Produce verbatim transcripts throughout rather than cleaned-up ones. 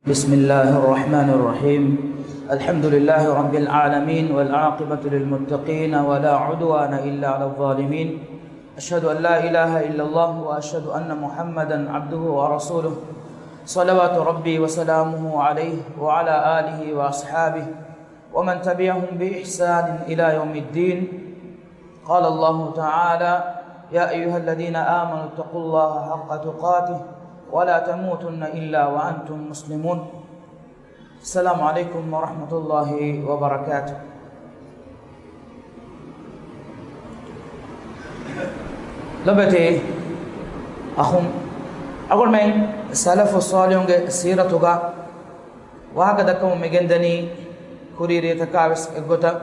بسم الله الرحمن الرحيم. الحمد لله رب العالمين، والعاقبة للمتقين، ولا عدوان إلا على الظالمين. أشهد أن لا إله إلا الله، وأشهد أن محمدا عبده ورسوله، صلوات ربي وسلامه عليه وعلى آله وأصحابه ومن تبعهم بإحسان إلى يوم الدين. قال الله تعالى: يا أيها الذين آمنوا اتقوا الله حق تقاته ولا تموتن إلا وأنتم مسلمون. السلام عليكم ورحمة الله وبركاته. ލޮބެތި އަޚުން، އަޅުގަނޑުމެން ސަލަފު ޞާލިޙުންގެ ސީރަތުގަ ވާހަކަ ދައްކަމުން މިގެންދަނީ، ކުރީ ރޭތަކާ ވެސް އެއްގޮތަށް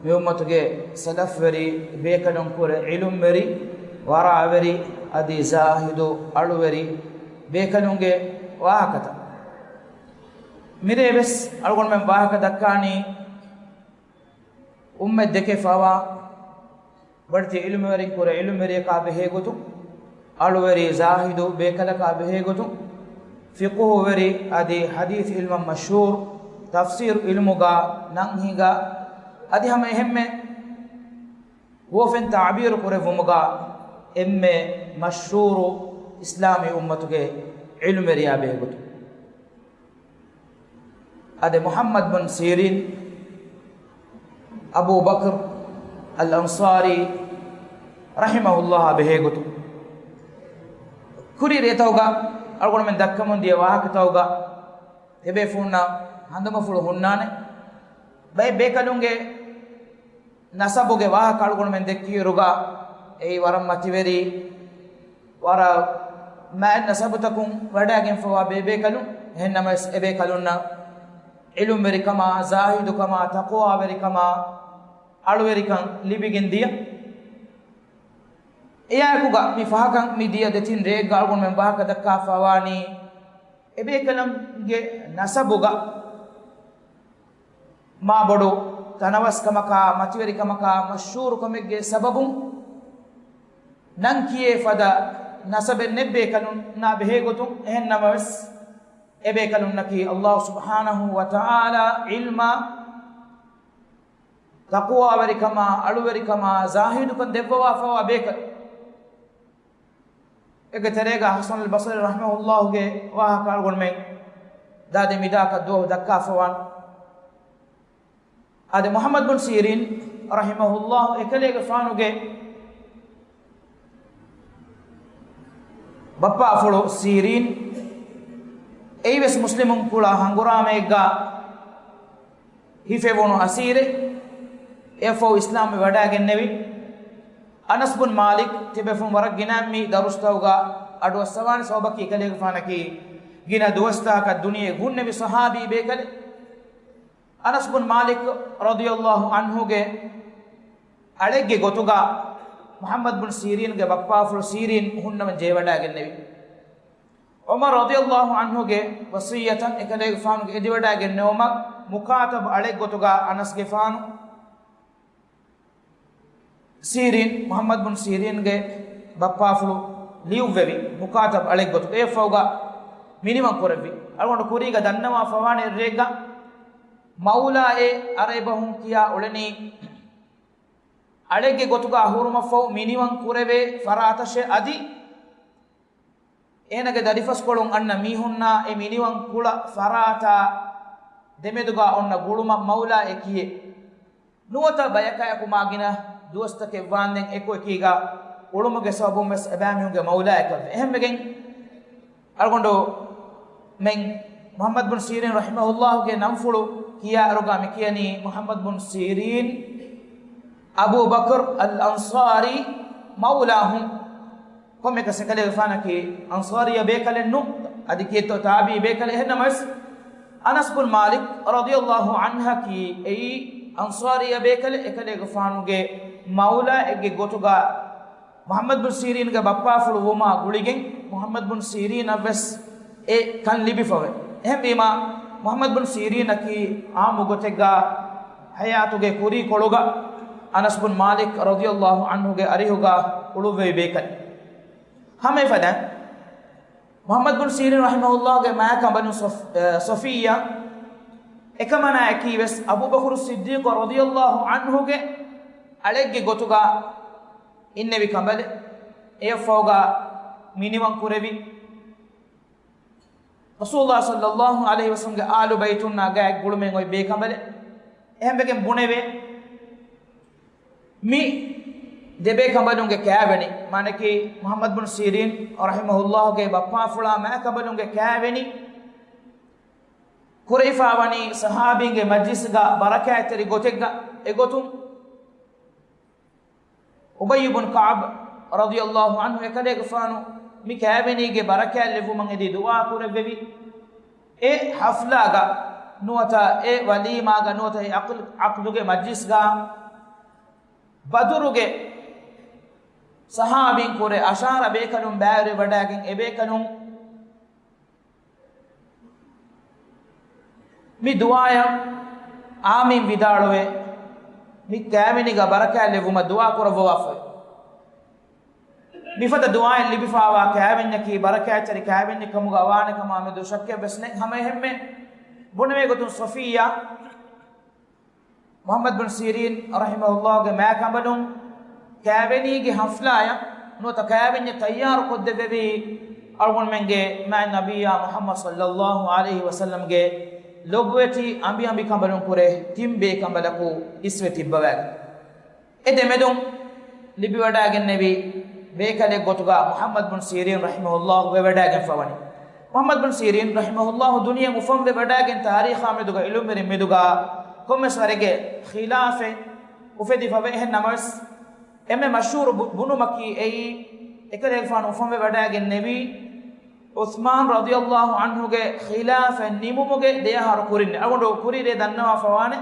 މި އުއްމަތުގެ ސަލަފްވެރި ބޭކަލުން ކުރެ ޢިލްމްވެރި، ވަރަޢަވެރި، އަދި ޒާހިދު އަޅުވެރި ބޭކަލުންގެ ވާހަކަތައް. މިރޭ ވެސް އަޅުގަނޑުމެން ވާހަކަ ދައްކާނީ، އުއްމަތް ދެކެ ފަވާ ބޮޑެތި ޢިލްމުވެރިން ކުރެ ޢިލްމުވެރިޔަކާ ބެހޭގޮތުން، އަޅުވެރި ޒާހިދު ބޭކަލަކާ ބެހޭގޮތުން، ފިޤުހުވެރި އަދި ޙަދީޘް ޢިލްމަށް މަޝްހޫރު، ތަފްސީރު ޢިލްމުގަ ނަން ހިނގާ، އަދި ހަމަ އެހެންމެ ހުވަފެން ތަޢުބީރު ކުރެއްވުމުގަ އެންމެ މަޝްހޫރު އިސްލާމީ އުއްމަތުގެ ޢިލްމުވެރިޔާ ބެހޭގޮތުން. އާދެ، މުޙައްމަދު ބުން ސީރީން، އަބޫ ބަކްރު އަލް އަންޞާރީ ރަޙިމަހުﷲ އާ ބެހޭގޮތުން، ކުރީ ރޭތަކުގަ އަޅުގަނޑުމެން ދައްކަމުން ދިޔަ ވާހަކަތަކުގަ ތިބޭފުޅުންނަށް ހަނދުމަފުޅު ހުންނާނެ. ބައެއް ބޭކަލުންގެ ނަސަބުގެ ވާހަކަ އަޅުގަނޑުމެން ދެއްކިއިރުގަ، އެއީ ވަރަށް މަތިވެރި، ވަރަށް މާތް ނަސަބުތަކުން ވަޑައިގެންފަވާ ބޭބޭކަލުން. އެހެންނަމަވެސް، އެބޭކަލުންނަށް ޢިލްމުވެރިކަމާ، ޒާހިދުކަމާ، ތަޤްވާވެރިކަމާ، އަޅުވެރިކަން ލިބިގެން ދިޔަ. އެއާއެކުގަ މި ފަހަކަށް މި ދިޔަ ދެތިން ރެއެއްގަ އަޅުގަނޑުމެން ވާހަކަ ދައްކާފަވާނީ، އެބޭކަލުންގެ ނަސަބުގަ މާބޮޑު ތަނަވަސްކަމަކާ، މަތިވެރިކަމަކާ، މަޝްހޫރުކަމެއްގެ ސަބަބުން ނަން ކިޔޭ ފަދަ ނަސަބެއް ނެތް ބޭކަލުންނާ ބެހޭގޮތުން. އެހެންނަމަވެސް، އެބޭކަލުންނަކީ ﷲ ސުބްޙާނަހޫ ވަތަޢާލާ ޢިލްމާ، ތަޤްވާވެރިކަމާ، އަޅުވެރިކަމާ، ޒާހިދުކަން ދެއްވަވާފަވާ ބޭކަލުން. އޭގެ ތެރޭގަ ޙަސަނުލް ބަޞްރީ ރަޙިމަހުﷲގެ ވާހަކަ އަޅުގަނޑުމެން ދާދި މިދާކަށް ދުވަހު ދައްކާފަވާނެ. އާދެ، މުޙައްމަދު ބުން ސީރީން ރަޙިމަހުﷲ އެކަލޭގެފާނުގެ ބައްޕާފުޅު ސީރީން، އެއީވެސް މުސްލިމުން ކުޅަ ހަނގުރާމައެއްގަ ހިފެވުނު އަސީރެއް. އެއަށްފަހު އިސްލާމްވެ ވަޑައިގެންނެވި އަނަސް ބުން މާލިކް، ތިބޭފުޅުން ވަރަށް ގިނައިން މި ދަރުސްތަކުގަ އަޑުއައްސަވާނެ. ސަބަބަކީ އެކަލޭގެފާނަކީ ގިނަ ދުވަސްތަކަކަށް ދުނިޔެ ހުންނެވި ޞަޙާބީ ބޭކަލެއް. އަނަސް ބުން މާލިކް ރަޟިޔަﷲ ޢަންހުގެ އަޅެއްގެ ގޮތުގަ މުޙައްމަދު ބުން ސީރީންގެ ބައްޕާފުޅު ސީރީން ހުންނަވަން ޖެހިވަޑައިގެންނެވި. ޢުމަރު ރަޟިޔަﷲ ޢަންހުގެ ވަޞިއްޔަތަށް އެކަލޭގެފާނުގެ އެދިވަޑައިގެންނެވުމަށް މުކާތަބު އަޅެއްގޮތުގަ އަނަސްގެފާނު ސީރީން، މުޙައްމަދު ބުން ސީރީންގެ ބައްޕާފުޅު ލިޔުއްވެވި، މުކާތަބު އަޅެއްގޮތުގަ އެއަށްފަހުގަ މިނިވަން ކުރެއްވި. އަޅުގަނޑު ކުރީގަ ދަންނަވާފަވާނެ އެއްރެއެއްގަ މައުލާއޭ ޢަރަބިބަހުން ކިޔާ އުޅެނީ އަޅެއްގެ ގޮތުގަ ހުރުމަށްފަހު މިނިވަން ކުރެވޭ ފަރާތަށޭ. އަދި އޭނަގެ ދަރިފަސްކޮޅުން އަންނަ މީހުންނާ އެ މިނިވަން ކުޅަ ފަރާތާ ދެމެދުގަ އޮންނަ ގުޅުމަށް މައުލާއޭ ކިޔޭ. ނުވަތަ ބަޔަކާއެކު މާ ގިނަ ދުވަސްތަކެއް ވާންދެން އެކުއެކީގަ އުޅުމުގެ ސަބަބުން ވެސް އެބައިމީހުންގެ މައުލާއަކަށްވެ. އެހެންވެގެން އަޅުގަނޑުމެން މުޙައްމަދު ބުން ސީރީން ރަޙިމަހުﷲގެ ނަންފުޅު ކިޔާއިރުގަ މި ކިޔަނީ މުޙައްމަދު ބުން ސީރީން އަބޫ ބަކްރު އަލް އަންޞާރީ މައުލާހުން. ކޮންމެއަކަސް އެކަލޭގެފާނަކީ އަންޞާރިއްޔަ ބޭކަލެއް ނޫން، އަދި ކީއްތޯ ތާބިޢީ ބޭކަލެއް. އެހެންނަމަވެސް، އަނަސް ބުން މާލިކް ރަޟިޔަﷲ ޢަންހަކީ އެއީ އަންޞާރިއްޔަ ބޭކަލެއް، އެކަލޭގެފާނުގެ މައުލާއެއްގެ ގޮތުގަ މުޙައްމަދު ބުން ސީރީންގެ ބައްޕާފުޅު ވުމާ ގުޅިގެން، މުޙައްމަދު ބުން ސީރީނަށްވެސް އެ ކަން ލިބިފަވޭ. އެހެންވީމާ، މުޙައްމަދު ބުން ސީރީނަކީ ޢާއްމު ގޮތެއްގަ ޙަޔާތުގެ ކުރީކޮޅުގަ އަނަސް ބުން މާލިކް ރަޟިޔަﷲ ޢަންހުގެ އަރިހުގަ އުޅުއްވެވި ބޭކަލެއް. ހަމައެފަދައިން، މުޙައްމަދު ބިން ސީރީން ރަޙިމަހުﷲގެ މާތް ކަނބަލުން ޞަފް-، އަ، ޞަފިއްޔާ އެކަމަނާއެކީވެސް އަބޫބަކުރު ޞިއްދީޤު ރަޟިޔަﷲ ޢަންހުގެ އަޅެއްގެ ގޮތުގަ އިންނެވި ކަނބަލެއް. އެއަށްފަހުގަ މިނިވަން ކުރެވި ރަސޫލުﷲ ޞައްލަﷲ ޢަލައިހި ވަސައްލަމްގެ އާލު ބައިތުންނާ ގާތް ގުޅުމެއް އޮތް ބޭކަނބަލެއް. އެހެންވެގެން ބުނެވޭ، މި ދެބޭކަނބަލުންގެ ކާވެނި، މާނައަކީ މުޙައްމަދު ބިން ސީރީން ރަޙިމަހުﷲގެ ބައްޕާފުޅާ މާތް ކަނބަލުންގެ ކާވެނި ކުރެވިފާވަނީ ޞަޙާބީންގެ މަޖްލިސްގަ ބަރަކާތްތެރި ގޮތެއްގަ. އެގޮތުން އުބައްޔު ބިން ކަޢުބު ރަޟިޔަﷲ ޢަންހު އެކަލޭގެފާނު މި ކާވެނީގެ ބަރަކާތް ލެއްވުމަށް އެދި ދުޢާ ކުރެއްވެވި. އެ ޙަފްލާގަ ނުވަތަ އެ ވަލީމާގަ ނުވަތަ އެ ޢަޤްދު، ޢަޤްދުގެ މަޖްލިސްގަ ބަދުރުގެ ޞަޙާބީން ކުރެ ޢަޝާރަ ބޭކަލުން ބައިވެރިވެވަޑައިގެން، އެ ބޭކަލުން މި ދުޢާއަށް އާމީން ވިދާޅުވެ، މި ކާވެނީގަ ބަރަކާތް ލެއްވުމަށް ދުޢާ ކުރައްވަވާފައި. މިފަދަ ދުޢާއެއް ލިބިފާވާ ކާވެންޏަކީ ބަރަކާތްތެރި ކާވެންޏެއް ކަމުގަ ވާނެ ކަމާ މެދު ޝައްކެއް ވެސް ނެތް. ހަމައެހެންމެ ބުނެވޭ ގޮތުން ޞަފިއްޔާ މުޙައްމަދު ބިން ސީރީން ރަޙިމަހުﷲގެ މާތް ކަނބަލުން ކާވެނީގެ ޙަފްލާއަށް ނުވަތަ ކާވެންޏަށް ތައްޔާރު ކޮށްދެއްވެވީ އަޅުގަނޑުމެންގެ މާތް ނަބިއްޔާ މުޙައްމަދު ޞައްލަﷲ ޢަލައިހި ވަސައްލަމްގެ ލޮބުވެތި އަނބިއަނބިކަނބަލުން ކުރެ ތިން ބޭކަނބަލަކު އިސްވެ ތިއްބަވާގެން. އެ ދެމެދުން ލިބިވަޑައިގެންނެވި ބޭކަލެއް ގޮތުގަ މުޙައްމަދު ބިން ސީރީން ރަޙިމަހުﷲ ވެވަޑައިގެންފަވަނީ. މުޙައްމަދު ބިން ސީރީން ރަޙިމަހުﷲ ދުނިޔެ އުފަންވެ ވަޑައިގެން ތާރީޚާ މެދުގަ ޢިލުމްވެރިން މެދުގަ ކޮންމެސް ވަރެއްގެ ޚިލާފެއް އުފެދިފަވޭ. އެހެން ނަމަވެސް، އެންމެ މަޝްހޫރު ބު-، ބުނުމަކީ އެއީ، އެކަލޭގެފާނު އުފަންވެ ވަޑައިގެންނެވީ ޢުޘްމާން ރަޟިޔަﷲ ޢަންހުގެ ޚިލާފަތް ނިމުމުގެ ދެއަހަރު ކުރިން. އަޅުގަނޑު ކުރީރޭ ދަންނަވާފަވާނެ،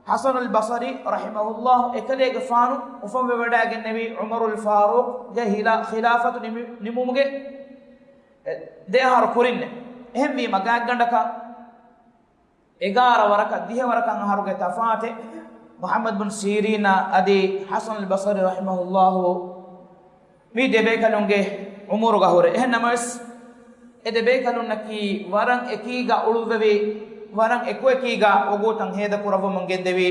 ޙަސަނުލް ބަޞަރީ ރަޙިމަހުﷲ އެކަލޭގެފާނު އުފަންވެވަޑައިގެންނެވީ ޢުމަރުލް ފާރޫޤްގެ ހިލާ-، ޚިލާފަތު ނިމި-، ނިމުމުގެ ދެއަހަރު ކުރިންނެ. އެހެންވީމަ ގާތްގަނޑަކަށް އެގާރަ ވަރަކަށް ދިހަ ވަރަކަށް އަހަރުގެ ތަފާތެއް މުޙައްމަދު ބިން ސީރީނާ އަދި ޙަސަނުލް ބަޞަރީ ރަޙިމަހުﷲ މި ދެބޭކަލުންގެ ޢުމުރުގަ ހުރޭ. އެހެން ނަމަވެސް، އެ ދެބޭކަލުންނަކީ ވަރަށް އެކީގަ އުޅުއްވެވި، ވަރަށް އެކުއެކީގަ ވަގުތަށް ހޭދަކުރައްވަމުން ގެންދެވި،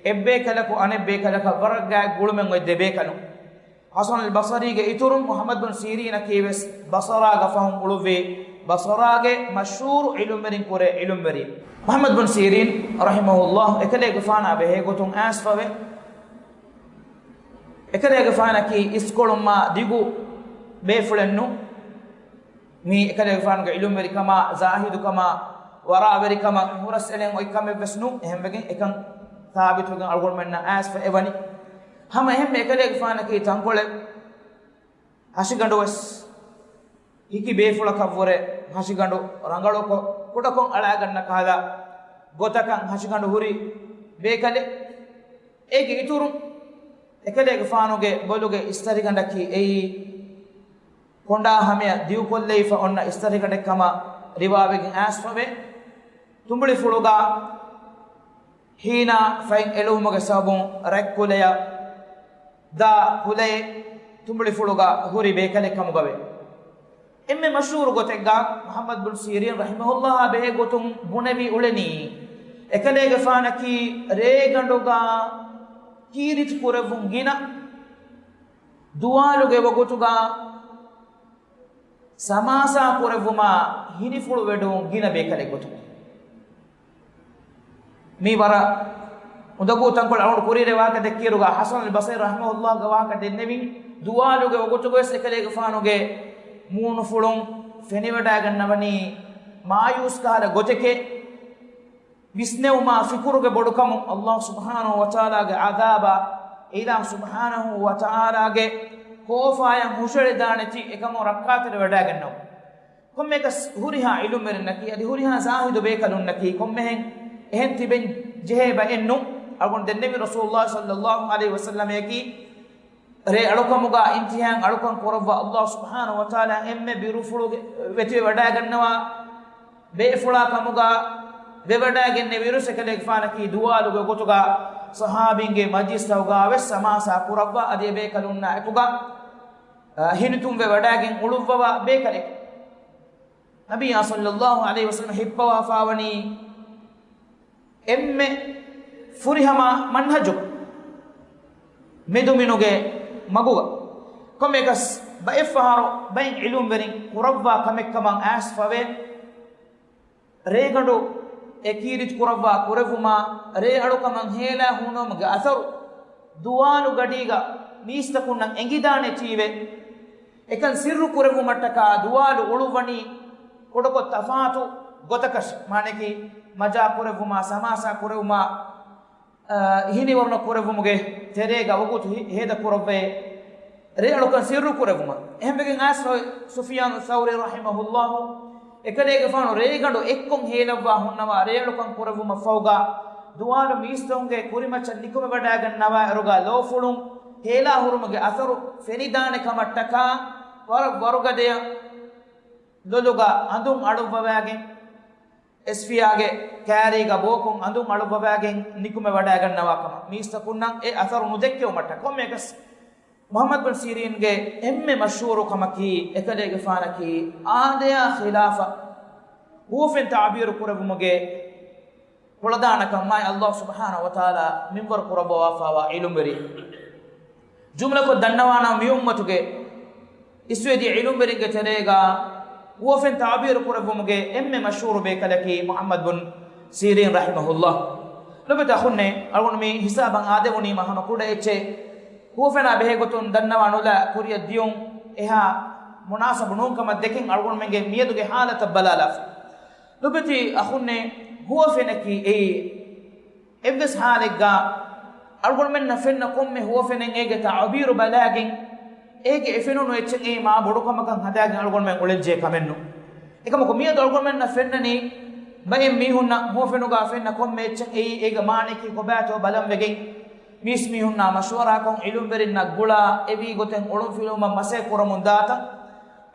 އެއްބޭކަލަކު އަނެއްބޭކަލަކަށް ވަރަށް ގާތް ގުޅުމެއް އޮތް ދެބޭކަލުން. ޙަސަނުލް ބަޞަރީގެ އިތުރުން މުޙައްމަދު ބިން ސީރީނަކީ ވެސް ބަޞަރާގަ ފަހުން އުޅުއްވި، ބަޞަރާގެ މަޝްހޫރު ޢިލުމްވެރިން ކުރެ ޢިލުމްވެރި. މުޙައްމަދު ބިން ސީރީން ރަޙިމަހުﷲ އެކަލޭގެފާނާ ބެހޭ ގޮތުން އައިސްފަވޭ. އެކަލޭގެފާނަކީ އިސްކޮޅުން މާ ދިގު ބޭފުޅެއް ނޫން. މީ އެކަލޭގެފާނުގެ ޢިލުމްވެރިކަމާ، ޒާހިދުކަމާ، ވަރާވެރިކަމަށް ހުރަސްއެޅެން އޮތް ކަމެއް ވެސް ނޫން. އެހެންވެގެން އެކަން ސާބިތުވެގެން އަޅުގަނޑުމެންނަށް އައިސްފަ އެވަނީ. ހަމަ އެހެންމެ އެކަލޭގެފާނަކީ ތަންކޮޅެއް ހަށިގަނޑު ވެސް ހިކި ބޭފުޅަކަށްވުރެ ހަށިގަނޑު ރަނގަޅުކޮށް، ކުޑަކޮށް އަޅާގަންނަ ކަހަލަ ގޮތަކަށް ހަށިގަނޑު ހުރި ބޭކަލެއް. އޭގެ އިތުރުން އެކަލޭގެފާނުގެ ބޮލުގެ އިސްތަށިގަނޑަކީ އެއީ ކޮނޑާ ހަމަޔަށް ދިއުކޮށްލައިފަ އޮންނަ އިސްތަށިގަނޑެއް ކަމަށް ރިވާވެގެން އައިސްފަވޭ. ތުނބުޅިފުޅުގަ ހީނާ ފަތް އެޅުވުމުގެ ސަބަބުން ރަތްކުލަޔަށް ދާ ކުލައެއް ތުނބުޅިފުޅުގަ ހުރި ބޭކަލެއް ކަމުގަވޭ. އެންމެ މަޝްހޫރު ގޮތެއްގަ މުޙައްމަދު ބިން ސީރީން ރަޙިމަހުﷲއާ ބެހޭ ގޮތުން ބުނެވި އުޅެނީ، އެކަލޭގެފާނަކީ ރޭގަނޑުގަ ކީރިތި ކުރެއްވުން ގިނަ، ދުވާލުގެ ވަގުތުގަ ސަމާސާ ކުރެއްވުމާ ހިނިފުޅު ވެޑުވުން ގިނަ ބޭކަލެއް ގޮތުގަ. މީ ވަރަށް އުނދަގޫ ތަންކޮޅެއް. އަޅުގަނޑު ކުރީރޭ ވާހަކަ ދެއްކިއިރުގަ ޙަސަނުލް ބަޞްރީ ރަޙިމަހުﷲގެ ވާހަކަ ދެންނެވިން، ދުވާލުގެ ވަގުތުގަވެސް އެކަލޭގެފާނުގެ މޫނުފުޅުން ފެނިވަޑައިގަންނަވަނީ މާޔޫސް ކަހަލަ ގޮތެކޭ. ވިސްނެވުމާ ފިކުރުގެ ބޮޑުކަމުން ﷲ ސުބްޙާނަހޫ ވަތަޢާލާގެ ޢަޛާބާ، އިލާހު ސުބްޙާނަހޫ ވަތަޢާލާގެ ކޯފާޔަށް ހުށައެޅިދާނެތީ އެކަމުން ރައްކާތެރިވެވަޑައިގަންނަވަން. ކޮންމެއަކަސް ހުރިހާ ޢިލުމްވެރިންނަކީ އަދި ހުރިހާ ޒާހިދު ބޭކަލުންނަކީ ކޮންމެހެން އެހެން ތިބެން ޖެހޭ ބައެއް ނޫން. އަޅުގަނޑު ދެންނެވި ރަސޫލުﷲ ޞައްލަﷲ ޢަލައިހި ވަސައްލަމައަކީ ރޭ އަޅުކަމުގަ އިމްތިޙާން އަޅުކަން ކުރައްވާ ﷲ ސުބްޙާނަހޫ ވަތަޢާލާ އެންމެ ބިރުފުޅުގެ ވެތިވެވަޑައިގަންނަވާ ބޭފުޅާ ކަމުގަ ވެވަޑައިގެންނެވިއިރުސް އެކަލޭގެފާނަކީ ދުވާލުގެ ގޮތުގަ ޞަޙާބީންގެ މަޖިލިސްތަކުގަ ވެސް ސަމާސާ ކުރައްވާ އަދި އެބޭކަލުންނާ އެކުގަ، އަ، ހިނިތުންވެ ވަޑައިގެން އުޅުއްވަވާ ބޭކަލެކޭ. ނަބިއްޔާ ޞައްލައްލާހު ޢަލައިހި ވަސައްލަމަ ހިއްޕަވާފާވަނީ އެންމެ ފުރިހަމަ މަންހަޖު މެދުމިނުގެ މަގުގަ. ކޮންމެއަކަސް ބައެއްފަހަރު ބައެއް ޢިލްމުވެރިން ކުރައްވާ ކަމެއްކަމަށް އައިސްފަވޭ. ރޭގަނޑު އެ ކީރިތި ކުރައްވާ ކުރެއްވުމާ ރޭ އަޅުކަމަށް ހޭލާ ހޫނުވުމުގެ އަސަރު ދުވާލު ގަޑީގަ މީސްތަކުންނަށް އެނގިދާނެތީވެ. އެކަން ސިއްރު ކުރެއްވުމަށްޓަކާ ދުވާލު އުޅުއްވަނީ ކުޑަކޮށް ތަފާތު ގޮތަކަށް، މާނައަކީ މަޖާ ކުރެއްވުމާ، ސަމާސާ ކުރެއްވުމާ، އަ، ހިނިވަރުނަ ކުރެއްވުމުގެ ތެރޭގަ ވަގުތު ހި-، ހޭދަ ކުރައްވައޭ. ރޭއަޅުކަން ސިއްރު ކުރެއްވުމަށް. އެހެންވެގެން އައިސްފަވޭ ސުފިޔާނު ސައުރީ ރަޙިމަހުﷲ އެކަލޭގެފާނު ރޭގަނޑު އެއްކޮށް ހޭލައްވާ ހުންނަވާ ރޭއަޅުކަން ކުރެއްވުމަށްފަހުގަ ދުވާލު މީސްތަކުންގެ ކުރިމައްޗަށް ނިކުމެވަޑައިގަންނަވާއިރުގަ ލޯފުޅުން ހޭލާ ހުރުމުގެ އަސަރު ފެނިދާނެ ކަމަށްޓަކާ ވަރަށް ވަރުގަދަޔަށް ލޮލުގަ އަނދުން އަޅުއްވަވާގެން، އެސްފިޔާގެ ކާރީގަ ބޯކޮށް އަނދުން އަޅުއްވަވާގެން ނިކުމެވަޑައިގަންނަވާ ކަމަށް މީސްތަކުންނަށް އެ އަސަރު ނުދެއްކެވުމަށްޓަކާ. ކޮންމެއަކަސް މުޙައްމަދު ބިން ސީރީންގެ އެންމެ މަޝްހޫރު ކަމަކީ، އެކަލޭގެފާނަކީ އާދަޔާ ޚިލާފަށް ހުވަފެން ތަޢުބީރު ކުރެއްވުމުގެ ކުޅަދާނަކަމާއި ﷲ ސުބްޙާނަހޫ ވަތަޢާލާ މިންވަރު ކުރައްވަވާފާވާ ޢިލްމުވެރި. ޖުމްލަކޮށް ދަންނަވާނަން މި އުއްމަތުގެ އިސްވެދިޔަ ޢިލްމުވެރިންގެ ތެރޭގަ ހުވަފެން ތަޢުބީރު ކުރެއްވުމުގެ އެންމެ މަޝްހޫރު ބޭކަލަކީ މުޙައްމަދު ބިން ސީރީން ރަޙިމަހުﷲ. ލޮބުވެތި އަޚުންނޭ، އަޅުގަނޑު މި ހިސާބަށް އާދެވުނީމަ ހަމަ ކުޑަ އެއްޗެއް ހުވަފެނާ ބެހޭ ގޮތުން ދަންނަވާ ނުލާ ކުރިއަށް ދިޔުން އެހާ މުނާސަބު ނޫން ކަމަށް ދެކެން އަޅުގަނޑުމެންގެ މިއަދުގެ ޙާލަތަށް ބަލާލާފަ. ލޮބުވެތި އަޚުންނޭ، ހުވަފެނަކީ އެއީ އެއްވެސް ޙާލެއްގަ އަޅުގަނޑުމެންނަށް ފެންނަ ކޮންމެ ހުވަފެނެއް އޭގެ ތަޢުބީރު ބަލާގެން، އޭގެ އެ ފެނުނު އެއްޗެއް އެއީ މާ ބޮޑު ކަމަކަށް ހަދާގެން އަޅުގަނޑުމެން އުޅެންޖެހޭ ކަމެއްނު. އެކަމަކު މިއަދު އަޅުގަނޑުމެންނަށް ފެންނަނީ ބައެއް މީހުންނަށް ހުވަފެނުގަ ފެންނަ ކޮންމެ އެއްޗެއް އެއީ އޭގެ މާނައަކީ ކޮބާތޯ ބަލަން ވެގެން، މީސްމީހުންނާ މަޝްވަރާކޮށް، ޢިލްމުވެރިންނަށް ގުޅާ، އެވީ ގޮތެއް އޮޅުންފިލުވުމަށް މަސައްކަތް ކުރަމުން ދާތަން.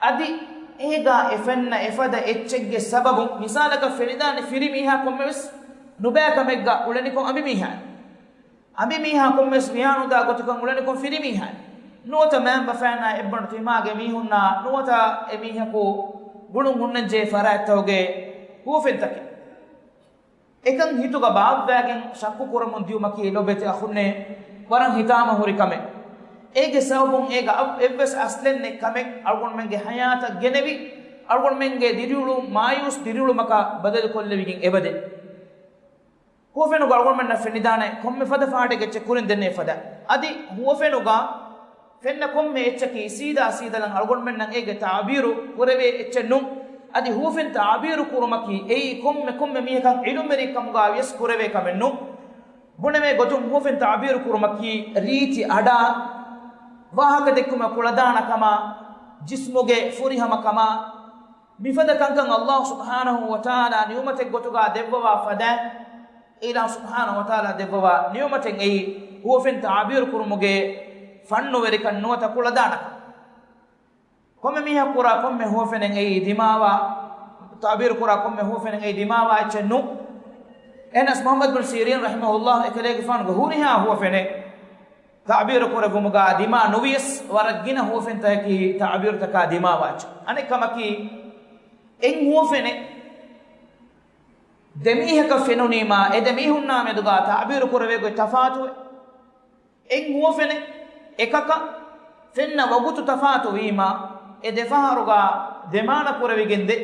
އަދި އޭގަ އެ ފެންނަ އެފަދަ އެއްޗެއްގެ ސަބަބުން، މިސާލަކަށް ފެނިދާނެ ފިރިމީހާ ކޮންމެވެސް ނުބައި ކަމެއްގަ އުޅެނިކޮށް އަނބިމީހާ، އަނބިމީހާ ކޮންމެވެސް ވިހާނުދާ ގޮތަކަށް އުޅެނިކޮށް ފިރިމީހާ، ނުވަތަ މައިންބަފައިންނާ އެއްބަނޑު ތިމާގެ މީހުންނާ ނުވަތަ އެ މީހަކު ގުޅުން ހުންނަންޖެހޭ ފަރާތްތަކުގެ ހުވަފެންތަކެއް. އެކަން ހިތުގަ ބާއްވާގެން ޝައްކު ކުރަމުން ދިޔުމަކީ ލޮބުވެތި އަޚުންނޭ ވަރަށް ހިތާމަ ހުރި ކަމެއް. އޭގެ ސަބަބުން އޭގަ އަށް އެއްވެސް އަސްލެއް ނެތް ކަމެއް އަޅުގަނޑުމެންގެ ޙަޔާތަށް ގެނެވި، އަޅުގަނޑުމެންގެ ދިރިއުޅުން މާޔޫސް ދިރިއުޅުމަކަށް ބަދަލުކޮށްލެވިގެން އެބަދޭ. ހުވަފެނުގަ އަޅުގަނޑުމެންނަށް ފެނިދާނެ ކޮންމެ ފަދަ ފާޑެއްގެ އެއްޗެއް ކުރިން ދެންނެވި ފަދަ. އަދި ހުވަފެނުގަ ފެންނަ ކޮންމެ އެއްޗަކީ ސީދާ ސީދަލަން އަޅުގަނޑުމެންނަށް އޭގެ ތަޢުބީރު ކުރެވޭ އެއްޗެއް ނޫން. އަދި ހުވަފެން ތަޢުބީރު ކުރުމަކީ އެއީ ކޮންމެ ކޮންމެ މީހަކަށް ޢިލްމުވެރިކަމުގަ ވިޔަސް ކުރެވޭ ކަމެއް ނޫން. ބުނެވޭ ގޮތުން ހުވަފެން ތަޢުބީރު ކުރުމަކީ ރީތި އަޑާ ވާހަކަ ދެއްކުމަށް ކުޅަދާނަ ކަމާ، ޖިސްމުގެ ފުރިހަމަ ކަމާ، މިފަދަ ކަންކަން ﷲ ސުބްޙާނަހޫ ވަތަޢާލާ ނިޢުމަތެއް ގޮތުގަ ދެއްވަވާ ފަދަ، އިލާހު ސުބްޙާނަހޫ ވަތަޢާލާ ދެއްވަވާ ނިޢުމަތެއް އެއީ ހުވަފެން ތަޢުބީރު ކުރުމުގެ ފަންނުވެރިކަން ނުވަތަ ކުޅަދާނަކަން. ކޮންމެ މީހަކު ކުރާ ކޮންމެ ހުވަފެނެއް އެއީ ދިމާވާ، ތަޢުބީރު ކުރާ ކޮންމެ ހުވަފެނެއް އެއީ ދިމާވާ އެއްޗެއް ނޫން. އެހެނަސް މުޙައްމަދު ބިން ސީރީން ރަޙިމަހުﷲ އެކަލޭގެފާނުގެ ހުރިހާ ހުވަފެނެއް ތަޢުބީރު ކުރެއްވުމުގަ ދިމާ ނުވިޔަސް ވަރަށް ގިނަ ހުވަފެންތަކަކީ ތަޢުބީރުތަކާ ދިމާވާ އެއްޗެއް. އަނެއް ކަމަކީ، އެއް ހުވަފެނެއް ދެ މީހަކަށް ފެނުނީމާ، އެ ދެ މީހުންނާ މެދުގަ ތަޢުބީރު ކުރެވޭ ގޮތް ތަފާތުވޭ. އެއް ހުވަފެނެއް އެކަކަށް ފެންނަ ވަގުތު ތަފާތު ވީމާ، އެ ދެފަހަރުގަ ދެ މާނަ ކުރެވިގެން ދޭ.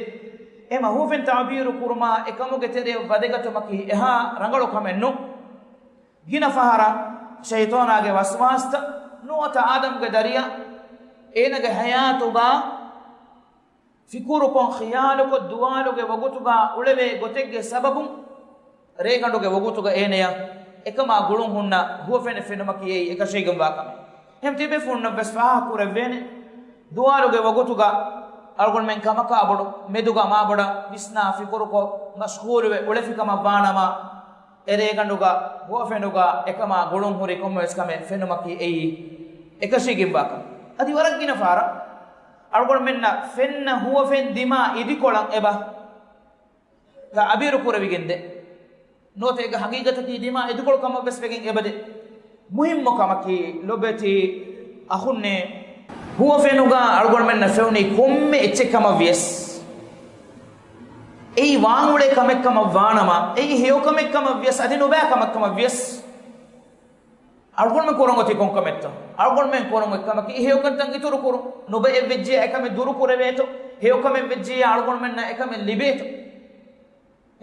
އެހެން ހުވަފެން ތަޢުބީރު ކުރުމާ އެކަމުގެ ތެރެއަށް ވަދެގަތުމަކީ އެހާ ރަނގަޅު ކަމެއް ނޫން. ގިނަ ފަހަރަށް ޝައިޠާނާގެ ވަސްވާސްތައް ނުވަތަ އާދަމްގެ ދަރިޔަށް އޭނަގެ ޙަޔާތުގަ ފިކުރުކޮށް، ޚިޔާލުކޮށް، ދުވާލުގެ ވަގުތުގަ އުޅެވޭ ގޮތެއްގެ ސަބަބުން، ރޭގަނޑުގެ ވަގުތުގަ އޭނަޔަށް އެކަމާ ގުޅުން ހުންނަ ހުވަފެނެއް ފެނުމަކީ އެއީ އެކަށީގެންވާ ކަމެއް. އެހެން ތިބޭފުޅުންނަށް ވެސް ފާހަގަ ކުރެވޭނެ، ދުވާލުގެ ވަގުތުގަ އަޅުގަނޑުމެން ކަމަކާ ބޮޑު، މެދުގަ މާ ބޮޑަށް ވިސްނާ ފިކުރުކޮށް، މަޝްޣޫލުވެ އުޅެފި ކަމަށް ވާނަމަ، އެ ރޭގަނޑުގަ ހުވަފެނުގަ އެކަމާ ގުޅުން ހުރި ކޮންމެވެސް ކަމެއް ފެނުމަކީ އެއީ އެކަށީގެންވާ ކަމެއް. އަދި ވަރަށް ގިނަ ފަހަރަށް އަޅުގަނޑުމެންނަށް ފެންނަ ހުވަފެން ދިމާ އިދިކޮޅަށް އެބަ ތަޢުބީރު ކުރެވިގެންދޭ. ނުވަތަ އޭގެ ހަގީގަތަކީ ދިމާ އިދިކޮޅު ކަމަށް ވެސް ވެގެން އެބަދޭ. މުހިއްމު ކަމަކީ ލޮބުވެތި އަޚުންނޭ، ހުވަފެނުގަ އަޅުގަނޑުމެންނަށް ފެނުނީ ކޮންމެ އެއްޗެއް ކަމަށް ވިޔަސް، އެއީ ވާން އުޅޭ ކަމެއް ކަމަށް ވާނަމަ، އެއީ ހެޔޮ ކަމެއް ކަމަށް ވިޔަސް، އަދި ނުބައި ކަމެއް ކަމަށް ވިޔަސް، އަޅުގަނޑުމެން ކުރަން އޮތީ ކޮން ކަމެއްތޯ؟ އަޅުގަނޑުމެން ކުރަން އޮތް ކަމަކީ، އެ ހެޔޮ ކަންތައް އިތުރު ކުރުން. ނުބައެއް ވެއްޖިއްޔާ އެކަމެއް ދުރު ކުރެވޭތޯ؟ ހެޔޮ ކަމެއް ވެއްޖިއްޔާ އަޅުގަނޑުމެންނަށް އެކަމެއް ލިބޭތޯ؟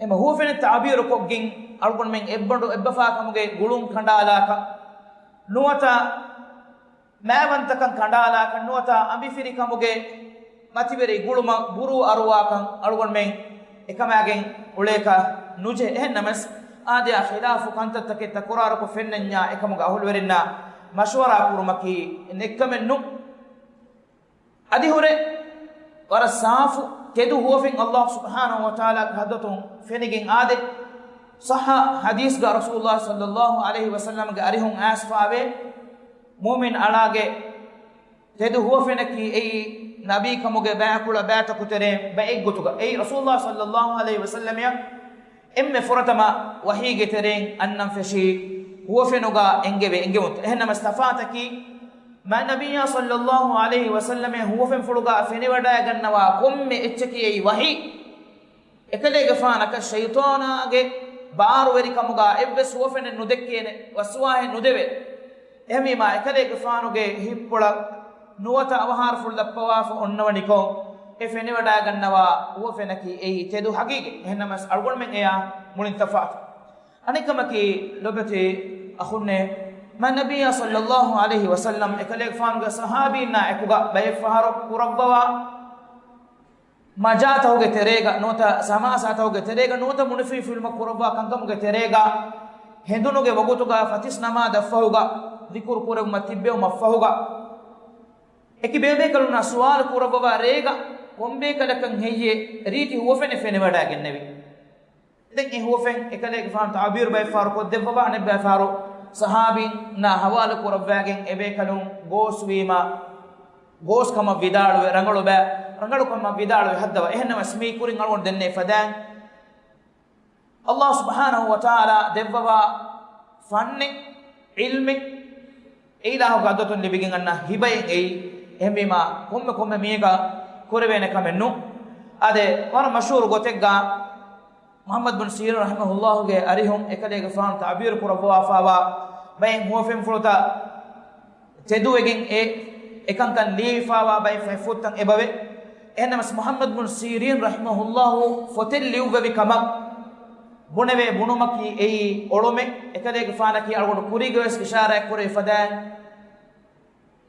އެމަ ހުވަފެނެއް ތަޢުބީރު ކޮށްގެން، އަޅުގަނޑުމެން އެއްބަނޑު އެއްބަފާ ކަމުގެ ގުޅުން ކަނޑާލާކަށް ނުވަތަ މާތްވަންތަކަން ކަނޑާލާކަށް ނުވަތަ އަނބިފިރި ކަމުގެ މަތިވެރި ގުޅުމަށް ބުރޫ އަރުވާކަން އަޅުގަނޑުމެން އެކަމާގެން އުޅޭކަށް ނުޖެހޭ. އެހެންނަމަސް، އާދަޔާ ޚިލާފު ކަންތައްތަކެއް ތަކުރާރުކޮށް ފެންނަންޏާ އެކަމުގަ އަހުލުވެރިންނާ މަޝްވަރާ ކުރުމަކީ ނެއްކަމެއް ނޫން. އަދި ހުރެ ވަރަށް ސާފު ތެދު ހުވަފެން ﷲ ސުބްޙާނަހޫ ވަތަޢާލާގެ ޙަޟްރަތުން ފެނިގެން އާދެ. ޞައްޙަ ޙަދީޘްގަ ރަސޫލުﷲ ޞައްލައްލާހު ޢަލައިހި ވަސައްލަމްގެ އަރިހުން އައިސްފާވޭ، މުއުމިން އަޅާގެ ތެދު ހުވަފެނަކީ އެއީ ނަބީކަމުގެ ބައިކުޅަ ބައިތަކު ތެރޭ ބައެއްގޮތުގަ. އެއީ ރަސޫލުﷲ ޞައްލައްލާހު ޢަލައިހި ވަސައްލަމަށް އެންމެ ފުރަތަމަ ވަޙީގެ ތެރެއިން އަންނަން ފެށި ހުވަފެނުގަ އެންގެވޭ އެންގެވުންތައް. އެހެންނަމަސް ތަފާތަކީ، މާތް ނަބިއްޔާ ޞައްލައްލާހު ޢަލައިހި ވަސައްލަމަށް ހުވަފެންފުޅުގަ ފެނިވަޑައިގަންނަވާ ކޮންމެ އެއްޗަކީ އެއީ ވަޙީ. އެކަލޭގެފާނަކަށް ޝައިޠާނާގެ ބާރުވެރިކަމުގަ އެއްވެސް ހުވަފެނެއް ނުދެއްކޭނެ، ވަސްވާހެއް ނުދެވޭ. އެހެންވީމާ، އެކަލޭގެފާނުގެ ހިތްޕުޅަށް ނުވަތަ އަވަހާރަފުޅު ލައްޕަވާފަ އޮންނަވަނިކޮށް، އެ ފެނިވަޑައިގަންނަވާ ހުވަފެނަކީ އެއީ ތެދު ޙަޤީޤަތް. އެހެންނަމަސް އަޅުގަނޑުމެން އެޔާ މުޅިން ތަފާތު. އަނެއްކަމަކީ، ލޮބެތި އަޚުންނޭ، މާތް ނަބިއްޔާ ޞައްލައްލާހު ޢަލައިހި ވަސައްލަމް އެކަލޭގެފާނުގެ ޞަޙާބީންނާ އެކުގަ ބައެއް ފަހަރު ކުރައްވަވާ މަޖާތަކުގެ ތެރޭގަ ނުވަތަ ސަމާސާތަކުގެ ތެރޭގަ ނުވަތަ މުނިފީފިލުމަށް ކުރައްވާ ކަންކަމުގެ ތެރޭގަ ހެނދުނުގެ ވަގުތުގަ ފަތިސް ނަމާދަށްފަހުގަ ޛިކުރު ކުރެވުމަށް ތިއްބެވުމަށްފަހުގަ އެކި ބޭބޭކަލުންނާ ސުވާލު ކުރައްވަވާ ރޭގަ ކޮންބޭކަލަކަށް ހެއްޔޭ ރީތި ހުވަފެނެއް ފެނިވަޑައިގެންނެވި؟ ދެން އެ ހުވަފެން އެކަލޭގެފާނު ތަޢުބީރު ބައެއްފަހަރު ކޮށްދެއްވަވާ، އަނެއްބައިފަހަރު ޞަޙާބީންނާ ހަވާލު ކުރައްވައިގެން އެބޭކަލުން ގޯސްވީމަ، ގޯސް ކަމަށް ވިދާޅުވެ، ރަނގަޅު ބައި، ރަނގަޅު ކަމަށް ވިދާޅުވެ ހައްދަވާ. އެހެންނަމަސް މީ ކުރިން އަޅުގަނޑު ދެންނެވި ފަދައިން، ﷲ ސުބްޙާނަހޫ ވަތަޢާލާ ދެއްވަވާ ފަންނެއް، ޢިލްމެއް، އެ އިލާހުގެ ޙަޟްރަތުން ލިބިގެން އަންނަ ހިބައެއް އެއީ. އެހެންވީމާ، ކޮންމެ ކޮންމެ މީހަކަށް ކުރެވޭނެ ކަމެއް ނޫން. އާދެ، ވަރަށް މަޝްހޫރު ގޮތެއްގަ މުޙައްމަދު ބިން ސީރީން ރަޙިމަހުﷲގެ އަރިހުން އެކަލޭގެފާނު ތަޢުބީރު ކުރައްވާފައިވާ ބައެއް ހުވަފެންފުޅުތައް ތެދުވެގެން އެ އެކަންކަން ލިޔެވިފައިވާ ބައެއް ފަތްފުޅުތައް އެބަވޭ. އެހެންނަމަސް މުޙައްމަދު ބިން ސީރީން ރަޙިމަހުﷲ ފޮތެއް ލިޔުއްވެވި ކަމަށް ބުނެވޭ ބުނުމަކީ އެއީ އޮޅުމެއް. އެކަލޭގެފާނަކީ އަޅުގަނޑު ކުރީގަވެސް އިޝާރާތްކުރެއްވި ފަދައިން،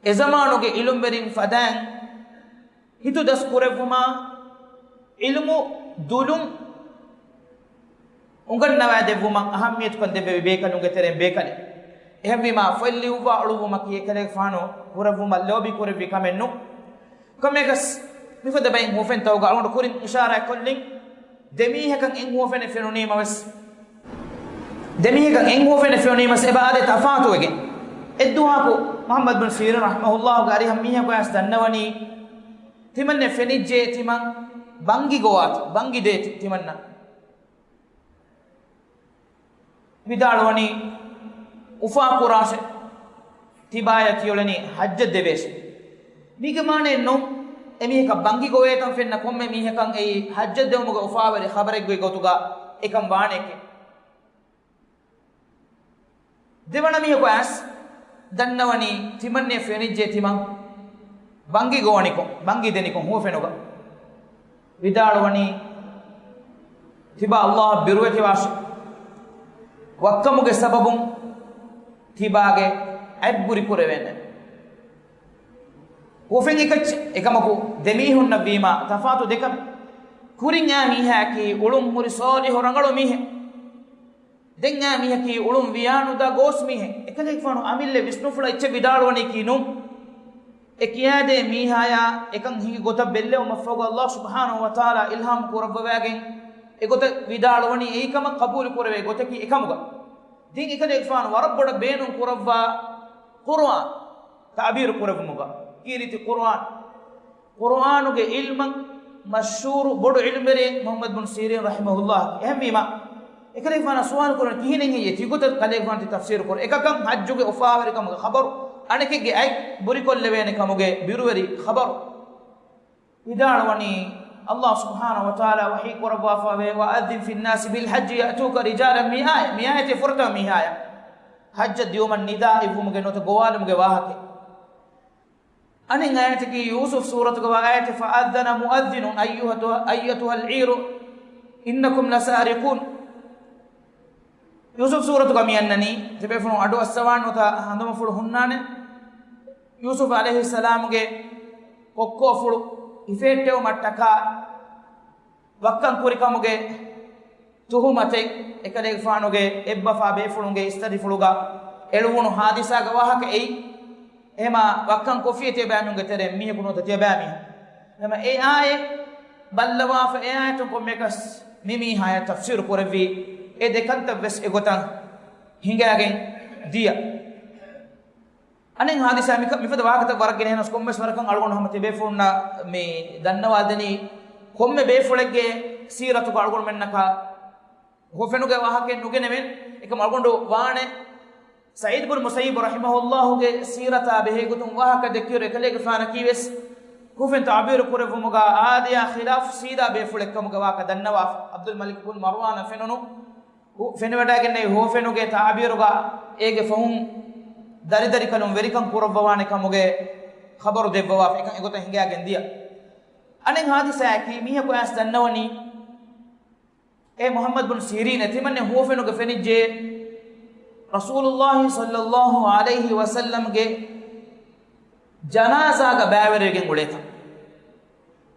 އެޒަމާނުގެ އިލްމުވެރިން ފަދައިން ހިތުދަސް ކުރެއްވުމާ، އިލްމު ދުލުން އުނގަންނަވައިދެއްވުމަށް އަހައްމިޔަތުކަން ދެއްވެވި ބޭކަލުންގެ ތެރެއިން ބޭކަލެއް. އެހެންވީމާ، ފޮތް ލިޔުއްވާ އުޅުއްވުމަކީ އެކަލޭގެފާނު ކުރެއްވުމަށް ލޯބި ކުރެއްވި ކަމެއް ނޫން. ކޮންމެއަކަސް، މިފަދަ ބައެއް ހުވަފެންތަކުގަ އަޅުގަނޑު ކުރިން އިޝާރާތް ކޮށްލިން، ދެމީހަކަށް އެއް ހުވަފެނެއް ފެނުނީމަވެސް، ދެމީހަކަށް އެއް ހުވަފެނެއް ފެނުނީމަސް އެބަ އާދެ ތަފާތުވެގެން. އެއްދުވަހަކު މުޙައްމަދު ބިން ސީރީން ރަޙިމަހުﷲގެ އަރިހަށް މީހަކު އައިސް ދަންނަވަނީ، ތިމަންނެ ފެނިއްޖެ ތިމަން ބަންގި ގޮވާތި، ބަންގި ދޭތި ތިމަންނަ. ވިދާޅުވަނީ، އުފާ ކުރާށެ، ތިބާޔަށް ތިއުޅެނީ ޙައްޖަށް ދެވޭށެ. މީގެ މާނައެއް ނޫން، އެމީހަކަށް ބަންގި ގޮވޭތަން ފެންނަ ކޮންމެ މީހަކަށް އެއީ ޙައްޖަށް ދެވުމުގެ އުފާވެރި ޚަބަރެއްގޮތް ގޮތުގަ އެކަން ވާނެކެ. ދެވަނަ މީހަކު އައިސް ދަންނަވަނީ ތިމަންނެ ފެނިއްޖެ ތިމަން ބަންގި ގޮވަނިކޮށް، ބަންގި ދެނިކޮށް ހުވަފެނުގަ. ވިދާޅުވަނީ ތިބާ ﷲ އަށް ބިރުވެތިވާށި. ވައްކަމުގެ ސަބަބުން ތިބާގެ އަތްބުރި ކުރެވޭނެ. ހުވަފެން އެކައްޗެއް، އެކަމަކު ދެމީހުންނަށް ވީމާ ތަފާތު ދެކަމެއް. ކުރިން އާ މީހާއަކީ އުޅުން ހުރި ސޯލިހު ރަނގަޅު މީހެއް. ދެން އާ މީހަކީ އުޅުން ވިޔާނުދާ ގޯސް މީހެއް. އެކަލޭގެފާނު އަމިއްލަ ވިސްނުފުޅަށް އެއްޗެއް ވިދާޅުވަނީކީ ނޫން. އެ ކިޔާދޭ މީހާޔާ އެކަން ހިނގި ގޮތަށް ބެއްލެވުމަށްފަހުގަ ﷲ ސުބްޙާނަހޫ ވަތަޢާލާ އިލްހާމް ކުރައްވަވައިގެން އެގޮތަށް ވިދާޅުވަނީ އެއީ ކަމަށް ޤަބޫލު ކުރެވޭ ގޮތަކީ އެކަމުގަ. ދެން އެކަލޭގެފާނު ވަރަށް ބޮޑަށް ބޭނުން ކުރައްވާ ޤުރުއާން ތަޢުބީރު ކުރެއްވުމުގަ. ކީރިތި ޤުރުއާން. ޤުރުއާނުގެ ޢިލްމަށް މަޝްހޫރު ބޮޑު ޢިލްމުވެރިއެއް މުޙައްމަދު ބިން ސީރީން ރަޙިމަހުﷲ. އެހެންވީމާ، އެކަލޭގެފާނަށް ސުވާލު ކުރަން ކިހިނެއް ހެއްޔޭ ތިގޮތަށް ކަލޭގެފާނު ތި ތަފްސީރު ކުރަން؟ އެކަކަށް ޙައްޖުގެ އުފާވެރިކަމުގެ ޚަބަރު، އަނެކެއްގެ އަތް ބުރިކޮށްލެވޭނެ ކަމުގެ ބިރުވެރި ޚަބަރު. ވިދާޅުވަނީ، ﷲ ސުބްޙާނަހޫ ވަތަޢާލާ ވަޙީ ކުރައްވާފައިވޭ، "وَأَذِّن فِي النَّاسِ بِالْحَجِّ يَأْتُوكَ رِجَالًا" މި އާޔަތް، މި އާޔަތެއް ފުރަތަމަ މި އާޔަތް. ޙައްޖަށް ދިޔުމަށް ނިދާ އިއްވުމުގެ ނުވަތަ ގޮވާލުމުގެ ވާހަކަ. އަނެއް އާޔަތަކީ ޔޫސުފް ސޫރަތުގަ ވާ އާޔަތެއް، "فَأَذَّنَ مُؤَذِّنٌ أَيُّهَا، أَيَّتُهَا الْعِيرُ إِنَّكُمْ لَسَارِقُونَ." ޔޫސުފް ސޫރަތުގަ މި އަންނަނީ، ތިބޭފުޅުން އަޑު އައްސަވާން ނުވަތަ ހަނދުމަފުޅު ހުންނާނެ. ޔޫސުފް ޢަލައިހިއްސަލާމުގެ ކޮއްކޯފުޅު ހިފެހެއްޓެވުމަށްޓަކާ ވައްކަން ކުރިކަމުގެ ތުހުމަތެއް އެކަލޭގެފާނުގެ އެއްބަފާ ބޭފުޅުންގެ އިސްތަށިފުޅުގަ އެޅުވުނު ހާދިސާގެ ވާހަކަ އެއީ. އެހެމާ ވައްކަން ކޮށްފިއްޔާ ތިޔަބައިމީހުންގެ ތެރެއިން މީހަކު ނުވަތަ ތިޔަބައިމީހުން. އެހެމާ އެ އާޔަތް ބައްލަވާފަ، އެ އާޔަތުން ކޮންމެއަކަސް މި މީހާޔަށް ތަފްސީރު ކުރެއްވީ އެ ދެކަންތައް ވެސް އެގޮތަށް ހިނގާގެން ދިޔަ. އަނެއް ހާދިސާ މިކަ-، މިފަދަ ވާހަކަތައް ވަރަށް ގިނަ ހެނަސް ކޮންމެސް ވަރަކަށް އަޅުގަނޑު ހަމަ ތިބޭފުޅުންނަށް މި ދަންނަވާދެނީ ކޮންމެ ބޭފުޅެއްގެ ސީރަތުގަ އަޅުގަނޑުމެންނަކަށް ހުވަފެނުގެ ވާހަކައެއް ނުގެނެވެން. އެކަމް އަޅުގަނޑު ވާނެ ސަޢީދު ބުން މުސައްޔިބު ރަޙިމަހުﷲގެ ސީރަތާ ބެހޭގޮތުން ވާހަކަ ދެއްކިއިރު އެކަލޭގެފާނަކީވެސް ހުވަފެން ތަޢުބީރު ކުރެއްވުމުގަ އާދަޔާ ޚިލާފު ސީދާ ބޭފުޅެއްކަމުގެ ވާހަކަ ދަންނަވާފަ. ޢަބްދުލް މަލިކު ބުން މަރުވާނަށް ފެނުނު ހު-، ފެނިވަޑައިގެންނެވި ހުވަފެނުގެ ތަޢުބީރުގަ އޭގެ ފަހުން ދަރިދަރިކަލުން ވެރިކަން ކުރައްވަވާނެ ކަމުގެ ޚަބަރު ދެއްވަވާފަ. އެކަން އެގޮތަށް ހިނގާގެން ދިޔަ. އަނެއް ހާދިސާއަކީ މީހަކު އައިސް ދަންނަވަނީ އޭ މުޙައްމަދު ބުން ސީރީން ތިމަންނެ ހުވަފެނުގަ ފެނިއްޖެ ރަސޫލުﷲ ޞައްލަﷲ ޢަލައިހި ވަސައްލަމްގެ ޖަނާޒާގަ ބައިވެރިވެގެން އުޅޭތަން.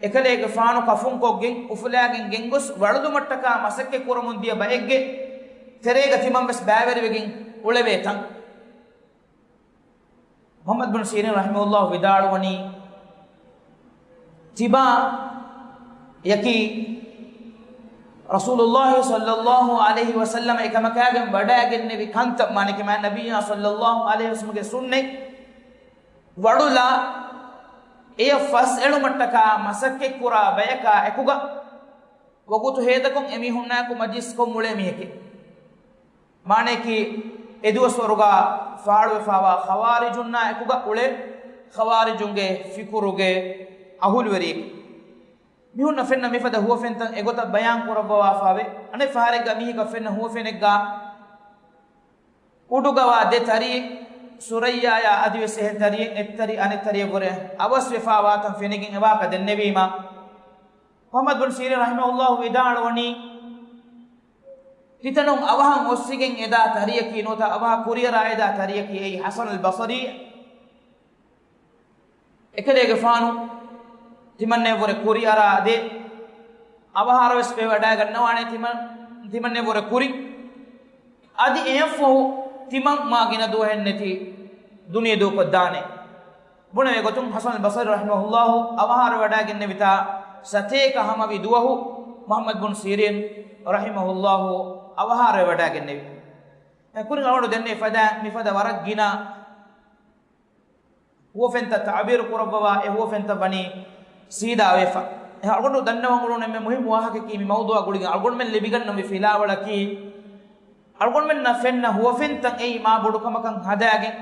އެކަލޭގެފާނު ކަފުންކޮށްގެން އުފުލާގެން ގެންގޮސް ވަޅުލުމަށްޓަކާ މަސައްކަތް ކުރަމުން ދިޔަ ބައެއްގެ ތެރޭގަ ތިމަން ވެސް ބައިވެރިވެގެން އުޅެވޭތަން. މުޙައްމަދު ބުން ސީރީން ރަޙިމަހުﷲ ވިދާޅުވަނީ، ތިބާ ޔަކީ ރަސޫލުﷲ ޞައްލަﷲ ޢަލައިހި ވަސައްލަމަ އެކަމަކާގެން ވަޑައިގެންނެވި ކަންތައް، މާނައަކީ މާތް ނަބިއްޔާ ޞައްލަﷲ ޢަލައިހި ވަސައްލަމަގެ ސުންނަތް ވަޅުލާ އެޔަށް ފަސްއެޅުމަށްޓަކާ މަސައްކަތްކުރާ ބަޔަކާ އެކުގަ ވަގުތު ހޭދަކޮށް އެމީހުންނާއެކު މަޖިލިސްކޮށް އުޅޭ މީހެކޭ. މާނައަކީ، އެދުވަސްވަރުގަ ފާޅުވެފާވާ ޚަވާރިޖުންނާ އެކުގަ އުޅޭ ޚަވާރިޖުންގެ ފިކުރުގެ އަހުލުވެރިއެކޭ. މީހުންނަށް ފެންނަ މިފަދަ ހުވަފެންތައް އެގޮތަށް ބަޔާން ކުރައްވަވާފައިވޭ. އަނެއް ފަހަރެއްގަ މީހަކަށް ފެންނަ ހުވަފެނެއްގަ އުޑުގަވާ ދެ ތަރިއެއް، ސުރައްޔާޔާ އަދިވެސް އެހެން ތަރިއެއް، އެއްތަރި އަނެއްތަރިއެއްވުރެ އަވަސްވެފާވާތަން ފެނިގެން އެވާހަކަ ދެންނެވީމަ، މުޙައްމަދު ބުން ސީރީން ރަޙިމަހުﷲ ވިދާޅުވަނީ، ތިތަނުން އަވަހަށް އޮއްސިގެން އެދާ ތަރިއަކީ ނުވަތަ އަވަހަށް ކުރިއަރާ އެދާ ތަރިއަކީ އެއީ ޙަސަނުލް ބަޞަރީ. އެކަލޭގެފާނު ތިމަންނެވުރެ ކުރިއަރާ ދޭ، އަވަހާރަވެސް ވެވަޑައިގަންނަވާނެ ތިމަން، ތިމަންނެވުރެ ކުރިން. އަދި އެއަށްފަހު ތިމަން މާ ގިނަ ދުވަހެއްނެތި ދުނިޔެ ދޫކޮށްދާނެ. ބުނެވޭ ގޮތުން ޙަސަނުލް ބަޞަރީ ރަޙިމަހުﷲ އަވަހާރަވެވަޑައިގެންނެވިތާ ސަތޭކަ ހަމަވި ދުވަހު މުޙައްމަދު ބުން ސީރީން ރަޙިމަހުﷲ އަވަހާރަވެވަޑައިގެންނެވި. އެ ކުރިން އަޅުގަނޑު ދެންނެވި ފަދައިން މިފަދަ ވަރަށް ގިނަ ހުވަފެންތައް ތަޢުބީރު ކުރައްވަވާ، އެ ހުވަފެންތައް ވަނީ ސީދާވެފަ. އެ އަޅުގަނޑު ދަންނަވަން އުޅުނު އެންމެ މުހިއްމު ވާހަކައަކީ މި މައުޟޫޢާ ގުޅިގެން އަޅުގަނޑުމެން ލިބިގަންނަވި ފިލާވަޅަކީ، އަޅުގަނޑުމެންނަށް ފެންނަ ހުވަފެންތައް އެއީ މާ ބޮޑު ކަމަކަށް ހަދާގެން،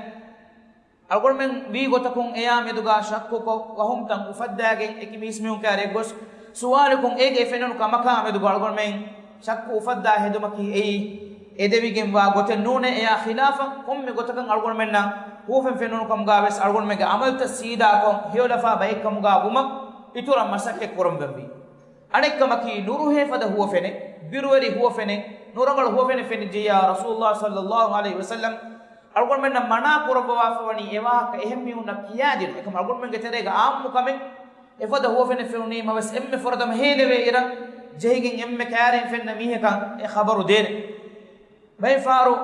އަޅުގަނޑުމެން ވީ ގޮތަކުން އެޔާ މެދުގަ ޝައްކުކޮށް، ވަހުމްތައް އުފައްދާގެން، އެކި މީސްމީހުން ކާރިއަށް ގޮސް، ސުވާލުކުން އޭގެ ފެނުނު ކަމަކާ މެދުގަ އަޅުގަނޑުމެން ޝައްކު އުފައްދާ ހެދުމަކީ އެއީ، އެދެވިގެންވާ ގޮތެއް ނޫނޭ. އެޔާ ޚިލާފަށް ކޮންމެ ގޮތަކަށް އަޅުގަނޑުމެންނަށް ހުވަފެން ފެނުނު ކަމުގަ ވެސް އަޅުގަނޑުމެންގެ ޢަމަލުތައް ސީދާކޮށް، ހެޔޮލަފާ ބައެއްކަމުގަ ވުމަށް އިތުރަށް މަސައްކަތް ކުރަންވެއްވީ. އަނެއްކަމަކީ، ނުރުހޭ ފަދަ ހުވަފެނެއް، ބިރުވެރި ހުވަފެނެއް، ނުރަނގަޅު ހުވަފެނެއް ފެނިއްޖެއްޔާ ރަސޫލުﷲ ޞައްލަﷲ ޢަލައިހި ވަސައްލަމް އަޅުގަނޑުމެންނަށް މަނާ ކުރައްވަވާފަވަނީ އެ ވާހަކަ އެހެން މީހުންނަށް ކިޔާދިނުން. އެކަމަ އަޅުގަނޑުމެންގެ ތެރޭގަ ޢާއްމު ކަމެއް، އެފަދަ ހުވަފެނެއް ފެނުނީމަވެސް އެންމެ ފުރަތަމަ ހޭލެވޭ އިރަށް ޖެހިގެން އެންމެ ކާރިން ފެންނަ މީހަކަށް އެ ޚަބަރު ދޭނެ. ބައެއް ފަހަރު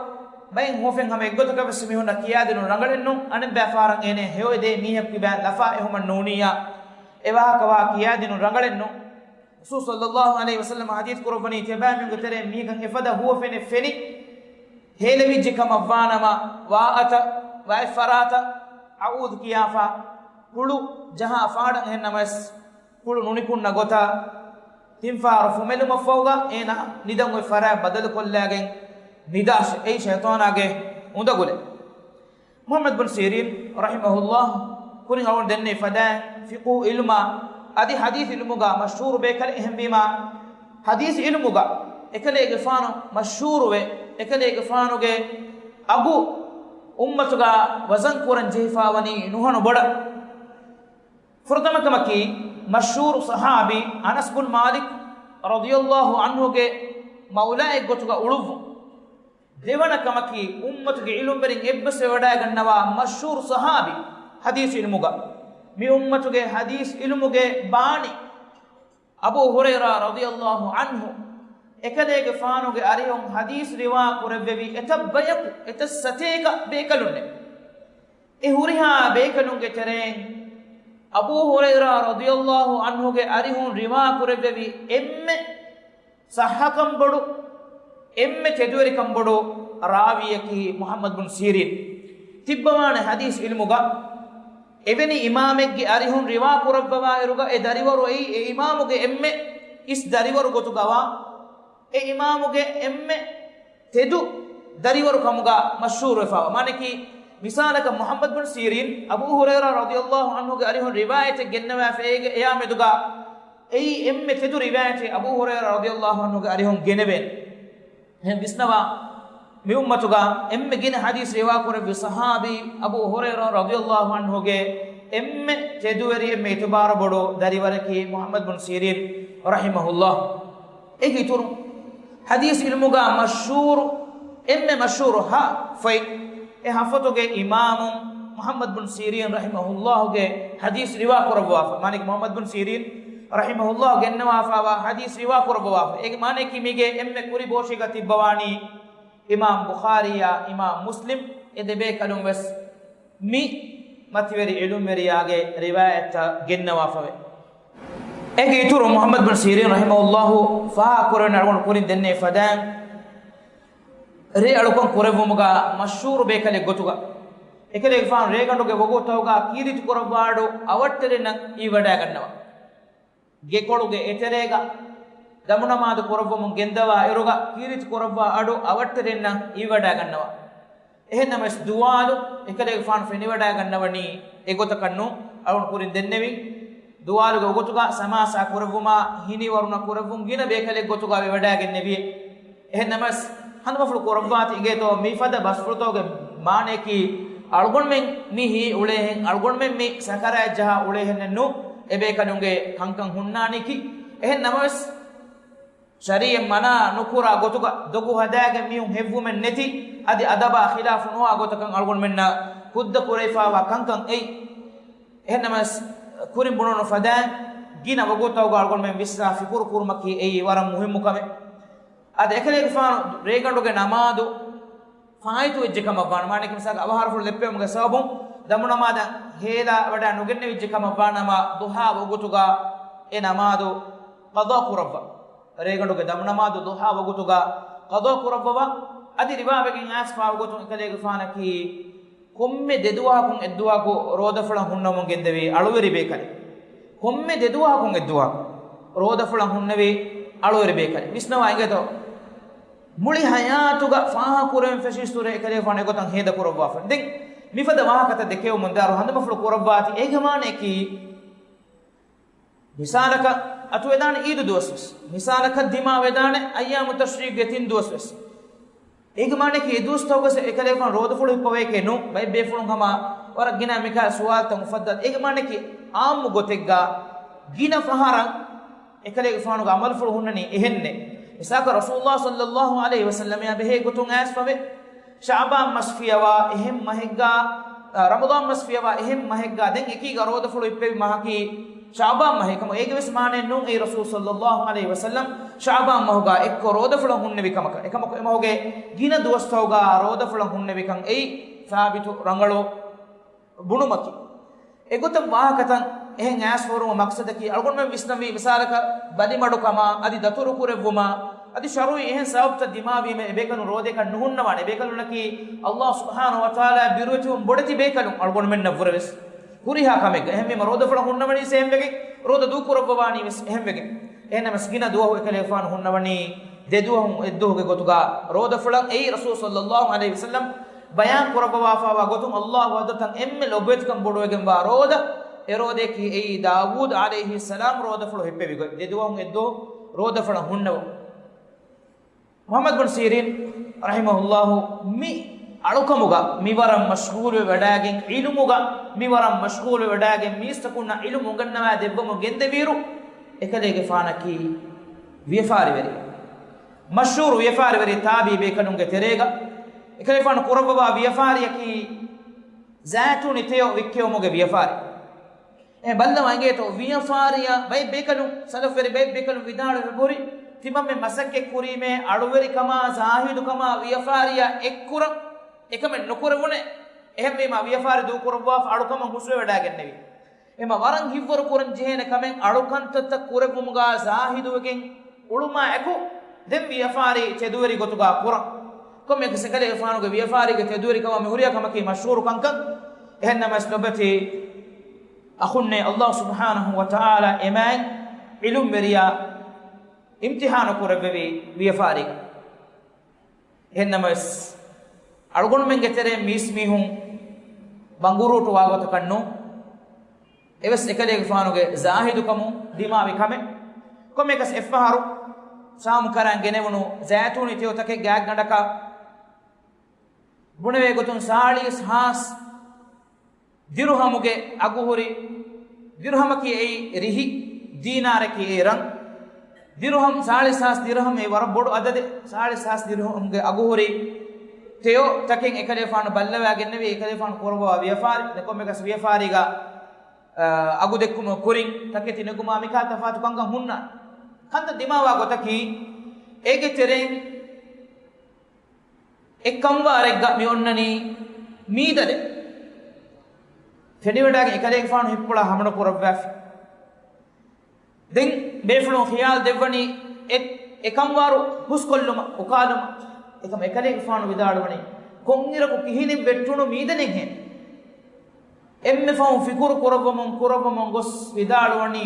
ބައެއް ހުވަފެން ހަމަ އެއްގޮތަކަށް ވެސް މީހުންނަށް ކިޔާދިނުން ރަނގަޅެއްނު. އަނެއްބައި ފަހަރަށް އޭނެ ހެޔޮއެދޭ މީހަކު ކިބައިން ލަފާ އެހުމަށް ނޫނިއްޔާ، އެ ވާހަކަ ވާ ކިޔާދިނުން ރަނގަޅެއްނު. ރަސޫލު ޞައްލަﷲ ޢަލައިހި ވަސައްލަމަ ޙަދީޘް ކުރައްވަނީ، ތިޔަބައިމީހުންގެ ތެރެއިން މީހަކަށް އެފަދަ ހުވަފެނެއް ފެނި، ހޭލެވިއްޖެ ކަމަށްވާނަމަ، ވާ އަތަށް، ވައެއް ފަރާތަށް އަޢޫޛު ކިޔާފަ، ކުޅު ޖަހާ ފާޑަށް އެހެންނަމަވެސް، ކުޅު ނުނިކުންނަ ގޮތަށް ތިން ފަހަރު ފުމެލުމަށްފަހުގަ އޭނާ ނިދަން އޮތް ފަރާތް ބަދަލުކޮށްލާގެން ނިދާށޭ. އެއީ ޝައިޠާނާގެ އުނދަގުލެއް. މުޙައްމަދު ބުން ސީރީން ރަޙިމަހުﷲ ކުރިން އަޅުގަނޑު ދެންނެވި ފަދައިން ފިޤުހު ޢިލްމާ އަދި ޙަދީޘް ޢިލްމުގަ މަޝްހޫރު ބޭކަލެއް. އެހެންވީމާ، ޙަދީޘް ޢިލްމުގަ އެކަލޭގެފާނު މަޝްހޫރުވެ، އެކަލޭގެފާނުގެ އަގު އުއްމަތުގަ ވަޒަން ކުރަން ޖެހިފައިވަނީ ނުހަނު ބޮޑަށް. ފުރަތަމަ ކަމަކީ، މަޝްހޫރު ޞަޙާބީ އަނަސް ބުން މާލިކް ރަޟިޔަﷲ ޢަންހުގެ މައުލާއެއް ގޮތުގަ އުޅުއްވުން. ދެވަނަ ކަމަކީ، އުއްމަތުގެ ޢިލްމުވެރިން އެއްބަސްވެވަޑައިގަންނަވާ މަޝްހޫރު ޞަޙާބީ ޙަދީޘް ޢިލްމުގަ. މި އުއްމަތުގެ ޙަދީޘް ޢިލްމުގެ ބާނީ އަބޫ ހުރައިރާ ރަޟިޔަﷲ ޢަންހު، އެކަލޭގެފާނުގެ އަރިހުން ޙަދީޘް ރިވާ ކުރެއްވެވި އެތައް ބަޔަކު، އެތައް ސަތޭކަ ބޭކަލުންނެވެ. އެ ހުރިހާ ބޭކަލުންގެ ތެރެއިން އަބޫ ހުރައިރާ ރަޟިޔަﷲ ޢަންހުގެ އަރިހުން ރިވާ ކުރެއްވެވި އެންމެ ޞައްޙަކަން ބޮޑު، އެންމެ ތެދުވެރިކަން ބޮޑު ރާވީއަކީ މުޙައްމަދު ބުން ސީރީން. ތިއްބަވާނެ ޙަދީޘް ޢިލްމުގަ އެވެނި އިމާމެއްގެ އަރިހުން ރިވާ ކުރައްވަވާއިރުގަ އެ ދަރިވަރު އެއީ އެ އިމާމުގެ އެންމެ އިސް ދަރިވަރު ގޮތުގަވާ، އެ އިމާމުގެ އެންމެ ތެދު ދަރިވަރު ކަމުގަ މަޝްހޫރުވެފައިވާ. މާނައަކީ، މިސާލަކަށް މުޙައްމަދު ބުން ސީރީން އަބޫ ހުރައިރާ ރަޟިޔަﷲ ޢަންހުގެ އަރިހުން ރިވާޔަތެއް ގެންނަވާފައިގެ އެޔާ މެދުގަ އެއީ އެންމެ ތެދު ރިވާޔަތެއް އަބޫ ހުރައިރާ ރަޟިޔަﷲ ޢަންހުގެ އަރިހުން ގެނެވޭނެ. އެހެން ވިސްނަވާ، މި އުއްމަތުގަ އެންމެ ގިނަ ޙަދީޘް ރިވާ ކުރެއްވި ޞަޙާބީ އަބޫ ހުރައިރާ ރަޟިޔަﷲ ޢަންހުގެ އެންމެ ތެދުވެރި، އެންމެ އިތުބާރު ބޮޑު ދަރިވަރަކީ މުޙައްމަދު ބުން ސީރީން ރަޙިމަހުﷲ. އޭގެ އިތުރުން، ޙަދީޘް ޢިލްމުގަ މަޝްހޫރު، އެންމެ މަޝްހޫރު ހަ ފޮތް، އެ ހަ ފޮތުގެ އިމާމު މުޙައްމަދު ބުން ސީރީން ރަޙިމަހުﷲގެ ޙަދީޘް ރިވާ ކުރައްވާފަ. މާނައަކީ، މުޙައްމަދު ބުން ސީރީން ރަޙިމަހުﷲ ގެންނަވާފައިވާ ޙަދީޘް ރިވާ ކުރައްވާފަ. އޭގެ މާނައަކީ، މީގެ އެންމެ ކުރި ބޯށިގަ ތިއްބަވާނީ އިމާމް ބުޚާރީއާ އިމާމް މުސްލިމް، އެ ދެބޭކަލުން ވެސް މި މަތިވެރި ޢިލްމުވެރިޔާގެ ރިވާޔަތްތައް ގެންނަވާފަވޭ. އޭގެ އިތުރު މުޙައްމަދު ބުން ސީރީން ރަޙިމަހުﷲ ފާހަގަކުރެވެން އަޅުގަނޑު ކުރިން ދެންނެވި ފަދައިން، ރޭ އަޅުކަން ކުރެއްވުމުގަ މަޝްހޫރު ބޭކަލެއް ގޮތުގަ، އެކަލޭގެފާނު ރޭގަނޑުގެ ވަގުތުތަކުގަ ކީރިތި ކުރައްވާ އަޑު އަވަށްޓެރިންނަށް އިވިވަޑައިގަންނަވާ. ގެކޮޅުގެ އެތެރޭގަ ދަމުނަމާދު ކުރައްވަމުން ގެންދަވާ އިރުގަ ކީރިތި ކުރައްވާ އަޑު އަވަށްޓެރިންނަށް އިވިވަޑައިގަންނަވާ. އެހެންނަމަވެސް، ދުވާލު އެކަލޭގެފާނު ފެނިވަޑައިގަންނަވަނީ އެގޮތަކަށް ނޫން. އަޅުގަނޑު ކުރިން ދެންނެވިން، ދުވާލުގެ ވަގުތުގަ ސަމާސާ ކުރެއްވުމާ ހިނިވަރުނަ ކުރެއްވުން ގިނަ ބޭކަލެއް ގޮތުގަ ވެވަޑައިގެންނެވި. އެހެންނަމަވެސް، ހަނދުމަފުޅު ކުރައްވާތި އިނގޭތޯ، މިފަދަ ބަސްފުޅުތަކުގެ މާނައަކީ، އަޅުގަނޑުމެން މި ހީ އުޅޭހެން، އަޅުގަނޑުމެން މި ސަކަރާތް ޖަހާ އުޅޭހެންނެއް ނޫން، އެބޭކަލުންގެ ކަންކަން ހުންނާނީކީ. އެހެން ނަމަވެސް، ޝަރީޢަތް މަނާ ނުކުރާ ގޮތުގަ ދޮގު ހަދާގެން މީހުން ހެއްވުމެއް ނެތި، އަދި އަދަބާ ޚިލާފު ނުވާ ގޮތަކަށް އަޅުގަނޑުމެންނަށް ހުއްދަ ކުރެވިފައިވާ ކަންކަން އެއީ. އެހެންނަމަވެސް، ކުރިން ބުނުނު ފަދައިން، ގިނަ ވަގުތުތަކުގަ އަޅުގަނޑުމެން ވިސްނާ ފިކުރު ކުރުމަކީ އެއީ ވަރަށް މުހިއްމު ކަމެއް. އަދި އެކަލޭގެފާނު ރޭގަނޑުގެ ނަމާދު ފާއިތުވެއްޖެ ކަމަށްވާނެ. މާނައަކީ މިސާލަކަށް އަވަހާރަފުޅު ލެއްޕެވުމުގެ ސަބަބުން ދަމުނަމާދަށް ހޭލާ ވަޑައި ނުގެންނެވިއްޖެ ކަމަށްވާނަމަ، ޟުޙާ ވަގުތުގަ އެ ނަމާދު ޤަޟާ ކުރައްވާ. ރޭގަނޑުގެ ދަމުނަމާދު ޟުޙާ ވަގުތުގަ ޤަޟާ ކުރައްވަވާ. އަދި ރިވާވެގެން އައިސްފާ ވަގުތުން އެކަލޭގެފާނަކީ ކޮންމެ ދެދުވަހަކުން އެއްދުވަހަކު ރޯދަފުޅަށް ހުންނަމުން ގެންދެވި އަޅުވެރި ބޭކަލެއް. ކޮންމެ ދެދުވަހަކުން އެއްދުވަހަކު ރޯދަފުޅަށް ހުންނެވި އަޅުވެރި ބޭކަލެއް. ވިސްނަވާ އިނގޭތޯ، މުޅި ޙަޔާތުގަ ފާހަގަކުރެވެން ފެށިއިސްތުރެ އެކަލޭގެފާނު އެގޮތަށް ހޭދަކުރައްވާފަ. ދެން މިފަދަ ވާހަކަތައް ދެކެވުމުން ދާރު ހަނދުމަފުޅު ކުރައްވާތި. އޭގެ މާނައަކީ، މިސާލަކަށް އަތުވެދާނެ އީދު ދުވަސްވެސް، މިސާލަކަށް ދިމާވެދާނެ އައްޔާމު ތަޝްރީޤުގެ ތިން ދުވަސްވެސް. އޭގެ މާނައަކީ އެ ދުވަސްތަކުގަސް އެކަލޭގެފާނު ރޯދަފުޅު ހިއްޕަވައެކޭ ނޫން. ބައެއް ބޭފުޅުން ހަމަ ވަރަށް ގިނަ މިކަހަލަ ސުވާލުތައް އުފައްދާ. އޭގެ މާނައަކީ އާއްމު ގޮތެއްގަ ގިނަ ފަހަރަށް އެކަލޭގެފާނުގެ ޢަމަލުފުޅު ހުންނަނީ އެހެންނެއް. މިސާލަކަށް ރަސޫލުﷲ ޞައްލައްލާހު ޢަލައިހި ވަސައްލަމައާ ބެހޭ ގޮތުން އައިސްފަވޭ. ޝަޢުބާން މަސް ފިޔަވާ އެހެން މަހެއްގަ، އަ، ރަމަޟާން މަސް ފިޔަވާ އެހެން މަހެއްގަ ދެން އެކީގަ ރޯދަފުޅު ހިއްޕެވި މަހަކީ ޝަޢުބާން މަހެއް ކަމަށް. އޭގެ ވެސް މާނައެއް ނޫން އެއީ ރަސޫލު ޞައްލައްލާހު ޢަލައިހި ވަސައްލަމް ޝަޢުބާން މަހުގަ އެއްކޮށް ރޯދަފުޅަށް ހުންނެވި ކަމަކަށް. އެކަމަކު އެމަހުގެ ގިނަ ދުވަސްތަކުގަ ރޯދަފުޅަށް ހުންނެވިކަން އެއީ ސާބިތު ރަނގަޅު ބުނުމަކީ. އެގޮތަށް ވާހަކަތައް އެހެން އައިސްފަ ހުރުމުގެ މަޤްޞަދަކީ އަޅުގަނޑުމެން ވިސްނަންވީ މިސާލަކަށް ބަލިމަޑުކަމާ އަދި ދަތުރުކުރެއްވުމާ އަދި ޝަރުޢީ އެހެން ސަބަބުތައް ދިމާވީމަ އެބޭކަލުން ރޯދައަކަށް ނުހުންނަވާނެ. އެބޭކަލުންނަކީ ﷲ ސުބްޙާނަހޫ ވަތަޢާލާ ބިރުވެތިވުން ބޮޑެތި ބޭކަލުން އަޅުގަނޑުމެންނަށްވުރެވެސް ހުރިހާ ކަމެއްގަ. އެހެންވީމަ ރޯދަފުޅަށް ހުންނަވަނީސް އެހެންވެގެން، ރޯދަ ދޫކުރައްވަވާނީވެސް އެހެންވެގެން. އެހެންނަމަސް ގިނަ ދުވަހު އެކަލޭގެފާނު ހުންނަވަނީ ދެދުވަހުން އެއްދުވަހުގެ ގޮތުގަ ރޯދަފުޅަށް. އެއީ ރަސޫލު ޞައްލައްލާހު ޢަލައިހި ވަސައްލަމް ބަޔާން ކުރައްވަވާފައިވާ ގޮތުން ﷲ ޙަޟްރަތަށް އެންމެ ލޮބުވެތިކަން ބޮޑުވެގެންވާ ރޯދަ އެ ރޯދައަކީ އެއީ ދާވޫދު ޢަލައިހިއްސަލާމް ރޯދަފުޅު ހިއްޕެވި ގޮތް. ދެ ދުވަހުން އެއްދުވަހު ރޯދަފުޅަށް ހުންނެވުން. މުޙައްމަދު ބުން ސީރީން ރަޙިމަހުﷲ މި އަޅުކަމުގަ މިވަރަށް މަޝްޣޫލުވެ ވަޑައިގެން، ޢިލްމުގަ މިވަރަށް މަޝްޣޫލުވެ ވަޑައިގެން، މީސްތަކުންނަށް ޢިލްމު އުނގަންނަވާ ދެއްވަމުން ގެންދެވިއިރު، އެކަލޭގެފާނަކީ ވިޔަފާރިވެރި، މަޝްހޫރު ވިޔަފާރިވެރި ތާބީ ބޭކަލުންގެ ތެރޭގަ އެކަލޭގެފާނު ކުރައްވަވާ ވިޔަފާރިއަކީ ޒައިތޫނި ތެޔޮ ވިއްކެވުމުގެ ވިޔަފާރި. އެ ބައްލަވާ އިނގޭތޯ، ވިޔަފާރިއަށް ބައެއް ބޭކަލުން، ސަލަފްވެރި ބައެއް ބޭކަލުން ވިދާޅުވެ ހުރި، ތިމަންމެ މަސައްކަތް ކުރީމޭ، އަޅުވެރިކަމާ، ޒާހިދުކަމާ، ވިޔަފާރިއާ އެއްކުރަން، އެކަމެއް ނުކުރެވުނޭ. އެހެންވީމާ، ވިޔަފާރި ދޫކުރައްވާފަ އަޅުކަމަށް ހުސްވެވަޑައިގެންނެވި. އެމަ ވަރަށް ހިތްވަރު ކުރަން ޖެހޭނެ ކަމެއް، އަޅުކަންތައްތައް ކުރެއްވުމުގަ ޒާހިދުވެގެން އުޅުމާ އެކު، ދެން ވިޔަފާރި ތެދުވެރި ގޮތުގަ ކުރަން. ކޮންމެއަކަސް އެކަލޭގެފާނުގެ ވިޔަފާރީގެ ތެދުވެރިކަމަށް މި ހުރިހާ ކަމަކީ މަޝްހޫރު ކަންކަން. އެހެންނަމަވެސް ލޮބެތި އަޚުންނޭ، ﷲ ސުބްޙާނަހޫ ވަތަޢާލާ އެމާތް ޢިލްމުވެރިޔާ އިމްތިޙާނު ކުރެއްވެވި ވިޔަފާރީގަ. އެހެންނަމަވެސް، އަޅުގަނޑުމެންގެ ތެރެއިން މީސްމީހުން ބަނގުރޫޓުވާ ގޮތަކަށް ނޫން. އެވެސް އެކަލޭގެފާނުގެ ޒާހިދުކަމުން ދިމާވި ކަމެއް. ކޮންމެއަކަސް އެއްފަހަރު ޝާމު ކަރަން ގެނެވުނު ޒައިތޫނި ތެޔޮތަކެއް ގާތްގަނޑަކަށް ބުނެވޭ ގޮތުން ސާޅީސް ހާސް ދިރުހަމުގެ އަގު ހުރި، ދިރުހަމަކީ އެއީ ރިހި، ދީނާރަކީ އެއީ ރަން. ދިރުހަމް، ސާޅީސް ހާސް ދިރުހަމް އެއީ ވަރަށް ބޮޑު އަދަދެއް. ސާޅީސް ހާސް ދިރުހަމްގެ އަގު ހުރި ތެޔޮ ތަކެއް އެކަލޭފާނު ބައްލަވާގެންނެވި، އެކަލޭފާނު ކުރައްވާ ވިޔަފާރި. ދެން ކޮންމެއަކަސް ވިޔަފާރީގަ، އަ، އަގު ދެއްކުމުގެ ކުރިން ތަކެތި ނެގުމާ މިކާ ތަފާތު ކަންކަން ހުންނާނެ. ކަންތައް ދިމާވާ ގޮތަކީ، އޭގެ ތެރެއިން އެއް ކަންވާރެއްގަ މި އޮންނަނީ މީދަލެއް. ފެނިވަޑައިގެން އެކަލޭގެފާނު ހިތްޕުޅާ ހަމަނުކުރައްވާފި. ދެން ބޭފުޅުން ޚިޔާލު ދެއްވަނީ އެ، އެ ކަންވާރު ހުސްކޮށްލުމަށް، އުކާލުމަށް. އެކަމަ އެކަލޭގެފާނު ވިދާޅުވަނީ، ކޮންއިރަކު ކިހިނެއް ވެއްޓުނު މީދަލެއްހޭ؟ އެންމެ ފަހުން ފިކުރު ކުރައްވަމުން، ކުރައްވަމުން ގޮސް ވިދާޅުވަނީ،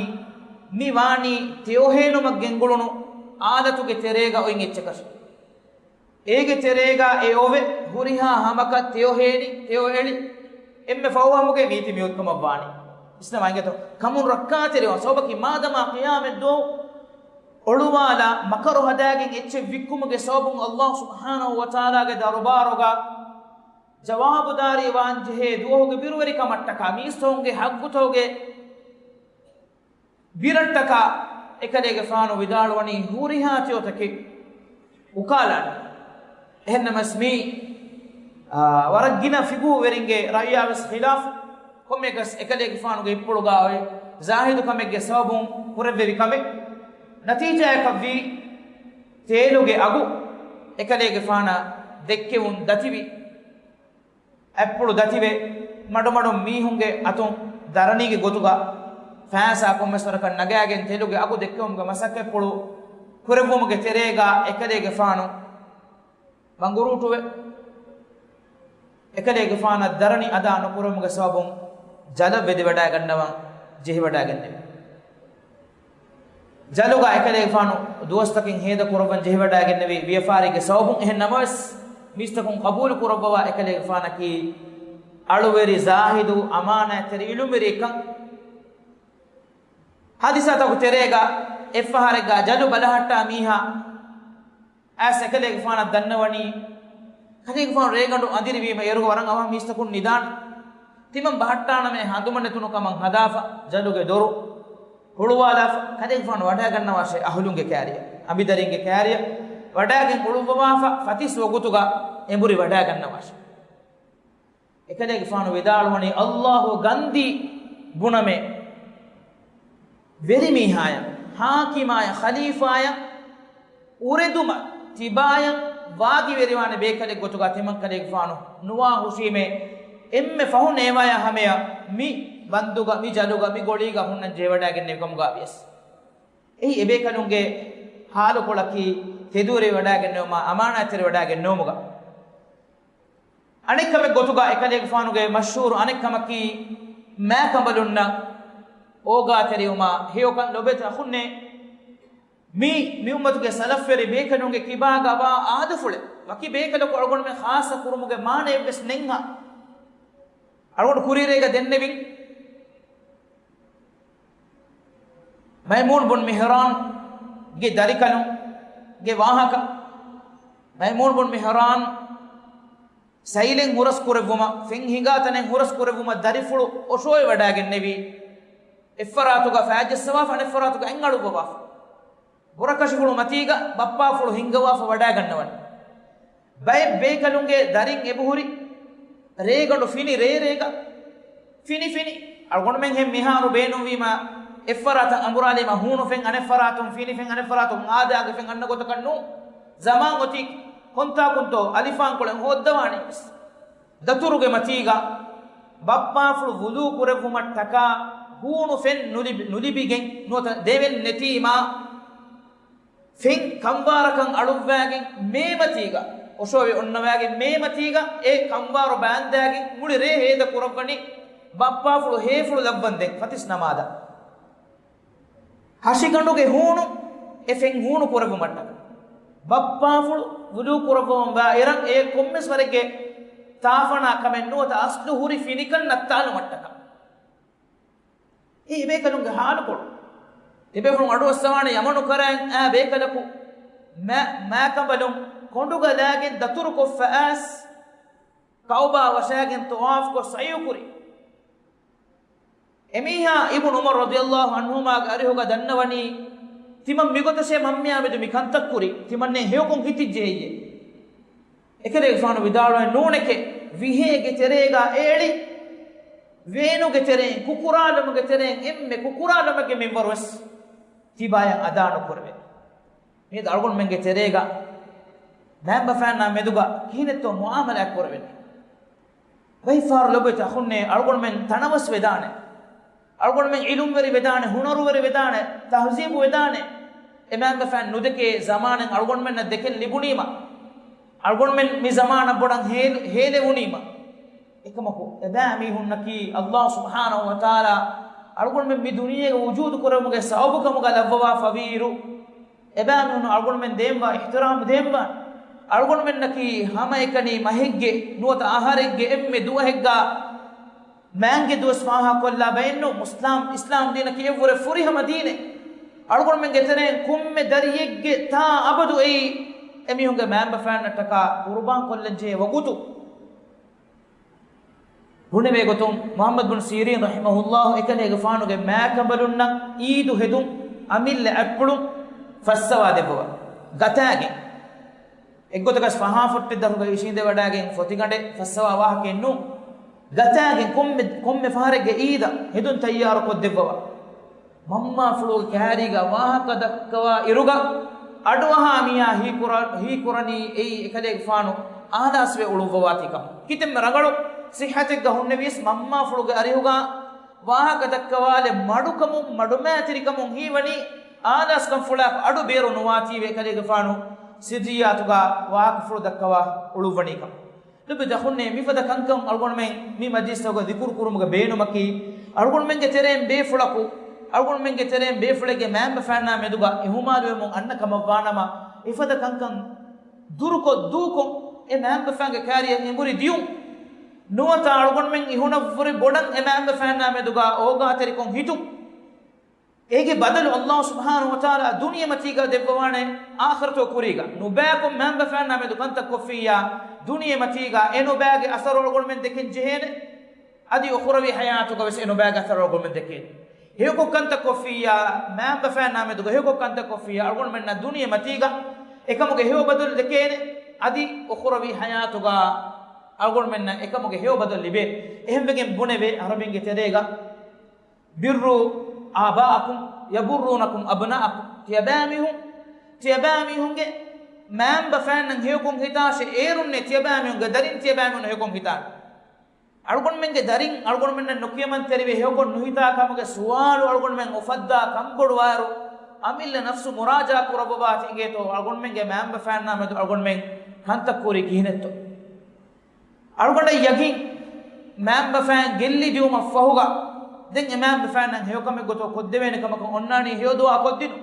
މި ވާނީ ތެޔޮ ހޭނުމަށް ގެންގުޅުނު އާލަތުގެ ތެރޭގަ އޮތް އެއްޗަކަށް. އޭގެ ތެރޭގަ އެ އޮވެ ހުރިހާ ހަމަކަށް ތެޔޮ ހޭނި، ތެޔޮ އެޅި، އެންމެ ފަހު ހަމުގެ ނީތި މިއޮތްކަމަށް ވާނީ. ވިސްނަވާ އިނގޭތޯ؟ ކަމުން ރައްކާތެރިވާން ސަބަބަކީ، މާދަމާ ޤިޔާމަތްދުވަހު އޮޅުވާލާ މަކަރު ހަދާގެން އެއްޗެއް ވިއްކުމުގެ ސަބަބުން ﷲ ސުބްޙާނަހޫ ވަތަޢާލާގެ ދަރުބާރުގަ ޖަވާބުދާރީ ވާން ޖެހޭ ދުވަހުގެ ބިރުވެރިކަމަށްޓަކާ، މީސްތަކުންގެ ހައްގުތަކުގެ ބިރަށްޓަކާ އެކަލޭގެފާނު ވިދާޅުވަނީ ހުރިހާ ތެޔޮތަކެއް އުކާލާނެ. އެހެންނަމަސް މީ، އާ، ވަރަށް ގިނަ ފިޤުހުވެރިންގެ ރައުޔާވެސް ޚިލާފު، ކޮންމެއަކަސް އެކަލޭގެފާނުގެ ހިތްޕުޅުގަ އޮތް ޒާހިދު ކަމެއްގެ ސަބަބުން ކުރެއްވެވި ކަމެއް. ނަތީޖާއަކަށްވީ، ތޭލުގެ އަގު އެކަލޭގެފާނަށް ދެއްކެވުން ދަތިވި. އަތްޕުޅު ދަތިވެ، މަޑުމަޑުން މީހުންގެ އަތުން ދަރަނީގެ ގޮތުގަ ފައިސާ ކޮންމެސް ވަރަކަށް ނަގާގެން ތެލުގެ އަގު ދެއްކެވުމުގެ މަސައްކަތްޕުޅު ކުރެއްވުމުގެ ތެރޭގަ އެކަލޭގެފާނު ބަނގުރޫޓުވެ، އެކަލޭގެފާނަށް ދަރަނި އަދާ ނުކުރުމުގެ ސަބަބުން ޖަލަށް ވެދިވަޑައިގަންނަވަން ޖެހިވަޑައިގެންނެވި. ޖަލުގަ އެކަލޭގެފާނު ދުވަސްތަކެއް ހޭދަ ކުރައްވަން ޖެހިވަޑައިގެންނެވި ވިޔަފާރީގެ ސަބަބުން. އެހެން ނަމަވެސް، މީސްތަކުން ޤަބޫލު ކުރައްވަވާ އެކަލޭގެފާނަކީ އަޅުވެރި، ޒާހިދު، އަމާނާތްތެރި، އިލްމުވެރިއެއްކަން. ހާދިސާތަކު ތެރޭގަ އެއްފަހަރެއްގަ ޖަލު ބަލަހައްޓާ މީހާ އައިސް އެކަލޭގެފާނަށް ދަންނަވަނީ، ކަލޭގެފާނު ރޭގަނޑު އަނދިރިވީމަ އޭރުގަ ވަރަށް އަވަހަށް މީސްތަކުން ނިދާނެ. ތިމަން ބަހައްޓާނަމޭ ހަނދުމަނެތުނު ކަމަށް ހަދާފަ، ޖަލުގެ ދޮރު ހުޅުވާލާފަ، ކަލޭގެފާނު ވަޑައިގަންނަވާށޭ އަހުލުންގެ ކާރިޔަށް، އަނބިދަރިންގެ ކާރިޔަށް ވަޑައިގެން އުޅުއްވަވާފަ، ފަތިސް ވަގުތުގަ އެނބުރި ވަޑައިގަންނަވާށޭ. އެކަލޭގެފާނު ވިދާޅުވަނީ، ﷲ ގަންދީ ބުނަމޭ، ވެރިމީހާޔަށް، ޙާކިމާޔަށް، ޚަލީފާޔަށް އުރެދުމަށް ތިބާޔަށް ވާގިވެރިވާނެ ބޭކަލެއް ގޮތުގަ ތިމަންކަލޭގެފާނު ނުވާ ހުށީމޭ، އެންމެ ފަހުން ނޭވާޔާ ހަމަޔަށް މި ބަންދުގަ، މި ޖަލުގަ، މި ގޮޅީގަ ހުންނަން ޖެހިވަޑައިގެންނެވި ކަމުގަ ވިޔަސް. އެއީ އެބޭކަލުންގެ ޙާލުކޮޅަކީ ތެދުވެރިވެވަޑައިގެންނެވުމާ، އަމާނާތްތެރިވެވަޑައިގެންނެވުމުގަ. އަނެއްކަމެއް ގޮތުގަ އެކަލޭގެފާނުގެ މަޝްހޫރު އަނެއްކަމަކީ، މާކަނބަލުންނަށް އޯގާތެރިވުމާ ހެޔޮކަން. ލޮބެތި އަޚުންނޭ، މީ، މި އުއްމަތުގެ ސަލަފްވެރި ބޭކަލުންގެ ކިބާގަ ވާ އާދަފުޅެއް. ވަކި ބޭކަލަކު އަޅުގަނޑުމެން ޚާއްޞަ ކުރުމުގެ މާނައެއްވެސް ނެތްހާ. އަޅުގަނޑު ކުރީރޭގަ ދެންނެވިން. މައިމޫން ބުން މިހްރާންގެ ދަރިކަލުންގެ ވާހަކަ. މައިމޫން ބުން މިހްރާން ސައިލެއް ހުރަސް ކުރެއްވުމަށް، ފެން ހިނގާ ތަނެއް ހުރަސް ކުރެއްވުމަށް ދަރިފުޅު އޮށޯވެ ވަޑާގެންނެވި، އެއްފަރާތުގަ ފާޖައްސަވާފަ، އަނެއްފަރާތުގަ އަތް އަޅުއްވަވާފަ. ބުރަކަށިފުޅު މަތީގަ ބައްޕާފުޅު ހިންގަވާފަ ވަޑާގަންނަވަން. ބައެއް ބޭކަލުންގެ ދަރިން އެބަހުރި ރޭގަނޑު ފިނި ރޭރޭގަ ފިނި ފިނި. އަޅުގަނޑުމެން ހެން މިހާރު ބޭނުންވީމަ އެއްފަރާތަށް އަނބުރާލީމަ ހޫނު ފެން، އަނެއްފަރާތުން ފިނި ފެން، އަނެއްފަރާތުން އާދައިގެ ފެން އަންނަ ގޮތަކަށް ނޫން. ޒަމާން އޮތީ ކޮންތާކުންތޯ އަލިފާންކޮޅެއް ހޯއްދަވާނީ ވެސް. ދަތުރުގެ މަތީގަ ބައްޕާފުޅު ވުޟޫ ކުރެއްވުމަށްޓަކާ ހޫނު ފެން ނުލިބި-، ނުލިބިގެން ނުވަތަ ދެވެން ނެތީމާ، ފެން ކަނބާރަކަށް އަޅުއްވާގެން މޭމަތީގަ، އޮށޯވެ އޮންނަވާގެން މޭމަތީގަ އެ ކަނބާރު ބާންދާގެން މުޅި ރޭ ހޭދަ ކުރައްވަނީ ބައްޕާފުޅު ހޭފުޅު ލައްވަންދެން ފަތިސް ނަމާދަށް. ހަށިގަނޑުގެ ހޫނު އެ ފެން ހޫނު ކުރެއްވުމަށްޓަކާ، ބައްޕާފުޅު ވުޟޫ ކުރައްވަމުން ވާ އިރަށް އެ ކޮންމެސް ވަރެއްގެ ތާފަނާ ކަމެއް ނުވަތަ އަސްލު ހުރި ފިނިކަން ނައްތާލުމަށްޓަކާ. އެ ބޭކަލުންގެ ހާލުކޮޅު. ތިބޭފުޅުން އަޑުއައްސަވާނެ ޔަމަނު ކަރައިން އާ ބޭކަލަކު މާ-، މާކަނބަލުން ކޮނޑުގަލާގެން ދަތުރުކޮށްފަ އައިސް ކައުބާ ވަށާގެން ޠަވާފުކޮށް ސަޢްޔު ކުރި. އެމީހާ އިބްނު ޢުމަރު ރަޟިޔަﷲ ޢަންހުމާގެ އަރިހުގަ ދަންނަވަނީ، ތިމަން މިގޮތަށޭ މަންމިއާމެދު މި ކަންތައް ކުރީ، ތިމަންނޭ ހެޔޮކޮން ހިތިއްޖެ ހެއްޔޭ؟ އެކަލޭގެފާނު ވިދާޅުވެ، ނޫނެކޭ، ވިހޭގެ ތެރޭގަ އޭޅި، ވޭނުގެ ތެރެއިން ކުކުރާލުމުގެ ތެރެއިން އެންމެ ކުކުރާލުމެއްގެ މިންވަރުވެސް ތިބާޔަށް އަދާނުކުރެވޭ. މިއަދު އަޅުގަނޑުމެންގެ ތެރޭގަ މައިންބަފައިންނާ މެދުގަ ކިހިނެއްތޯ މުޢާމަލާތް ކުރެވެނީ؟ ބައިފާރު ލޮބުވެތި އަޚުންނޭ، އަޅުގަނޑުމެން ތަނަވަސް ވެދާނެ. އަޅުގަނޑުމެން ޢިލްމުވެރި ވެދާނެ، ހުނަރުވެރި ވެދާނެ، ތަހްޒީބު ވެދާނެ. އެ މައިންބަފައިން ނުދެކޭ ޒަމާނެއް އަޅުގަނޑުމެންނަށް ދެކެން ލިބުނީމަ، އަޅުގަނޑުމެން މި ޒަމާނަށް ބޮޑަށް ހޭލެ-، ހޭލެވުނީމަ، އެކަމަކު އެބައިމީހުންނަކީ ﷲ ސުބްޙާނަހޫ ވަތަޢާލާ އަޅުގަނޑުމެން މި ދުނިޔޭގަ ވުޖޫދު ކުރެވުމުގެ ސަބަބުކަމުގަ ލައްވަވާފަވިއިރު، އެބައިމީހުން އަޅުގަނޑުމެން ދޭންވާ އިޙްތިރާމް ދޭންވާނެ. އަޅުގަނޑުމެންނަކީ ހަމައެކަނި މަހެއްގެ ނުވަތަ އަހަރެއްގެ އެންމެ ދުވަހެއްގަ މާނގެ ދުވަސް ފާހަގަކޮށްލާ ބައެއްނޫން. މުސްލާމް، އިސްލާމް ދީނަކީ އެއްވުރެ ފުރިހަމަ ދީނެއް. އަޅުގަނޑުމެންގެ ތެރެއިން ކޮންމެ ދަރިއެއްގެ ތާ އަބަދު އެއީ އެމީހުންގެ މައިންބަފައިންނަށްޓަކާ ޤުރުބާން ކޮށްލަންޖެހޭ ވަގުތު. ބުނެވޭ ގޮތުން، މުޙައްމަދު ބުން ސީރީން ރަޙިމަހުﷲ އެކަލޭގެފާނުގެ މާކަނބަލުންނަށް ޢީދު ހެދުން އަމިއްލަ އަތްޕުޅުން ފައްސަވާ ދެއްވަވާ. ގަތާގެން. އެއްގޮތަކަސް ފަހާ ފޮއްޓެއް ދަށުގަ އިށީނދެވަޑާގެން ފޮތިގަނޑެއް ފައްސަވާ ވާހަކައެއް ނޫން. ގަތާގެން ކޮންމެ، ކޮންމެ ފަހަރެއްގެ ޢީދަށް ހެދުން ތައްޔާރު ކޮށްދެއްވަވާ. މަންމާފުޅުގެ ކާރީގަ ވާހަކަ ދައްކަވާ އިރުގަ، އަޑުއަހާ މީހާ ހީކުރަ-، ހީކުރަނީ އެއީ އެކަލޭގެފާނު އާލާސްވެ އުޅުއްވަވާތީ ކަމަށް. ކިތަންމެ ރަނގަޅު ޞިއްޙަތެއްގަ ހުންނެވިޔަސް، މަންމާފުޅުގެ އަރިހުގަ ވާހަކަ ދައްކަވާލެއް މަޑުކަމުން، މަޑުމައިތިރިކަމުން ހީވަނީ އާލާސްކަންފުޅާއެކު އަޑު ބޭރު ނުވާތީވެ، އެކަލޭގެފާނު ސިއްރިއްޔާތުގަ ވާހަކަފުޅު ދައްކަވާ އުޅުއްވަނީ ކަމަށް. ލޮބުވެތި އަޚުންނޭ، މިފަދަ ކަންކަން އަޅުގަނޑުމެން މި މަޖިލިސްތަކުގަ ޛިކުރު ކުރުމުގެ ބޭނުމަކީ، އަޅުގަނޑުމެންގެ ތެރެއިން ބޭފުޅަކު، އަޅުގަނޑުމެންގެ ތެރެއިން ބޭފުޅެއްގެ މައިންބަފައިންނާ މެދުގަ އިހުމާލުވެމުން އަންނަ ކަމަށްވާނަމަ، އެފަދަ ކަންކަން ދުރުކޮށް ދޫކޮށް، އެ މައިންބަފައިންގެ ކާރިޔަށް އެނބުރި ދިޔުން. ނުވަތަ އަޅުގަނޑުމެން އިހުނަށްވުރެ ބޮޑަށް އެ މައިންބަފައިންނާ މެދުގަ އޯގާތެރިކޮށް ހިތުން. އޭގެ ބަދަލު ﷲ ސުބްޙާނަހޫ ވަތަޢާލާ ދުނިޔެމަތީގަ ދެއްވަވާނެ އާޚިރަތުގަ ކުރީގަ. ނުބައިކޮށް މައިންބަފައިންނާ މެދު ކަންތައް ކޮށްފިއްޔާ، ދުނިޔެމަތީގަ އެ ނުބައިގެ އަސަރު އަޅުގަނޑުމެން ދެކެން ޖެހޭނެ. އަދި އުޚުރަވީ ޙަޔާތުގަ ވެސް އެ ނުބައިގެ އަސަރު އަޅުގަނޑުމެން ދެކޭނެ. ހެޔޮކޮށް ކަންތައް ކޮށްފިއްޔާ، މައިންބަފައިންނާ މެދުގަ ހެޔޮކޮށް ކަންތައް ކޮށްފިއްޔާ، އަޅުގަނޑުމެންނަށް ދުނިޔެމަތީގަ އެކަމުގެ ހެޔޮ ބަދަލު ދެކޭނެ. އަދި އުޚުރަވީ ޙަޔާތުގަ އަޅުގަނޑުމެންނަށް އެކަމުގެ ހެޔޮ ބަދަލު ލިބޭ. އެހެންވެގެން ބުނެވޭ ޢަރަބިންގެ ތެރޭގަ، "بروا آباءكم يبرونكم أبناؤكم." ތިޔަބައިމީހުން، ތިޔަބައިމީހުންގެ މައިންބަފައިންނަށް ހެޔޮކޮށް ހިތާށޭ، އޭރުންނޭ ތިޔަބައިމީހުންގެ ދަރިން ތިޔަބައިމީހުން ހެޔޮކޮށް ހިތާނެ. އަޅުގަނޑުމެންގެ ދަރިން އަޅުގަނޑުމެންނަށް ނުކިޔަމަންތެރިވެ ހެޔޮކޮށް ނުހިތާ ކަމުގެ ސުވާލު އަޅުގަނޑުމެން އުފައްދާ ކަންބޮޑުވާއިރު، އަމިއްލަ ނަފްސު މުރާޖާ ކުރައްވަވާތީ އިނގޭތޯ، އަޅުގަނޑުމެންގެ މައިންބަފައިންނާ މެދު އަޅުގަނޑުމެން ކަންތައް ކުރީ ކިހިނެއްތޯ؟ އަޅުގަނޑަށް ޔަގީން، މައިންބަފައިން ގެއްލި ދިއުމަށްފަހުގަ، ދެން އެ މައިންބަފައިންނަށް ހެޔޮކަމެއް ގޮތަށް ކޮށްދެވޭނެ ކަމަކަށް އޮންނާނީ ހެޔޮ ދުޢާ ކޮށްދިނުން.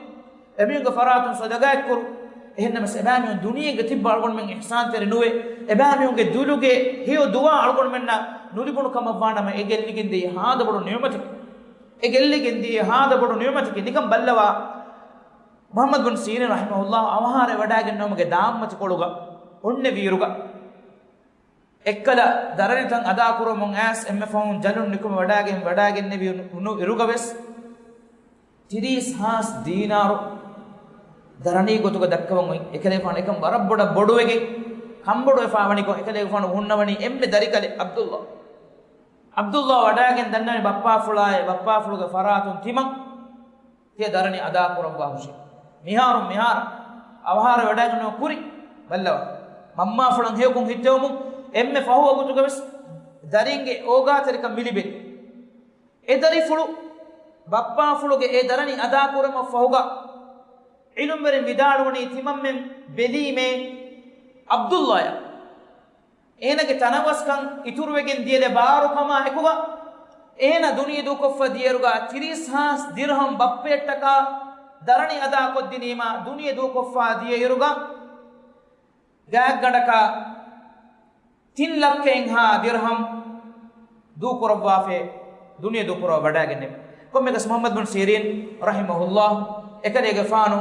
އެމީހުންގެ ފަރާތުން ޞަދަގާތްކުރުން. އެހެންނަމަވެސް އެބައިމީހުން ދުނިޔޭގަ ތިއްބާ އަޅުގަނޑުމެން އިޙްސާންތެރި ނުވޭ. އެބައިމީހުންގެ ދުލުގެ ހެޔޮ ދުޢާ އަޅުގަނޑުމެންނަށް ނުލިބުނު ކަމަށްވާނަމަ، އެ ގެއްލިގެންދިޔައީ ހާދަ ބޮޑު ނިޢުމަތެއް. އެ ގެއްލިގެން ދިޔަ ހާދަ ބޮޑު ނިޢުމަތަކީ. ނިކަން ބައްލަވާ، މުޙައްމަދު ބިން ސީރީން ރަޙިމަހުﷲ އަވަހާރަވެ ވަޑާގެންނެވުމުގެ ދާންމަތިކޮޅުގަ އޮންނެވިއިރުގަ، އެއްކަލަ ދަރަނިތައް އަދާކުރަމުން އައިސް އެންމެ ފަހުން ޖަލުން ނިކުމެ ވަޑާގެން، ވަޑާގެންނެވި އިރުގަވެސް، ތިރީސް ހާސް ދީނާރު ދަރަނީ ގޮތުގަ ދައްކަވަން އޮތް. އެކަލޭގެފާނު އެކަން ވަރަށް ބޮޑަށް ބޮޑުވެގެން ކަންބޮޑުވެފާ ވަނިކޮށް، އެކަލޭގެފާނު ހުންނަވަނީ އެންމެ ދަރިކަލެއް ޢަބްދުﷲ. ޢަބްދުﷲ ވަޑާގެން ދަންނަވަނީ ބައްޕާފުޅާއޭ، ބައްޕާފުޅުގެ ފަރާތުން ތިމަން ތިޔަ ދަރަނި އަދާކުރައްވާ ހުށި. މިހާރުން މިހާރަށް އަވަހާރަ ވަޑާގެންނެވުނު ކުރިން ބައްލަވާ. މަންމާފުޅަށް ހެޔޮކޮށް ހިއްތެވުމުން އެންމެ ފަހު ވަގުތުގަވެސް ދަރިންގެ އޯގާތެރިކަން މި ލިބެނީ. އެ ދަރިފުޅު ބައްޕާފުޅުގެ އެ ދަރަނި އަދާކުރުމަށް ފަހުގަ، ޢިލްމުވެރިން ވިދާޅުވަނީ ތިމަންމެން ބެލީމޭ ޢަބްދުﷲއަށް. އޭނަގެ ތަނަވަސްކަން އިތުރުވެގެން ދިޔަލެ ބާރުކަމާ އެކުގަ، އޭނަ ދުނިޔެ ދޫކޮށްފަ ދިޔައިރުގަ ތިރީސް ހާސް ދިރްހަމް ބައްޕައަށްޓަކާ ދަރަނި އަދާކޮށްދިނީމާ، ދުނިޔެ ދޫކޮށްފަ ދިޔައިރުގަ ގާތްގަނޑަކަށް ތިން ލައްކައެއްހާ ދިރްހަމް ދޫކުރައްވާފައި، ދުނިޔެ ދޫކުރައްވާ ވަޑާގެންނެވި. ކޮންމެއަކަސް މުޙައްމަދު ބިން ސީރީން ރަޙިމަހުﷲ އެކަލޭގެފާނު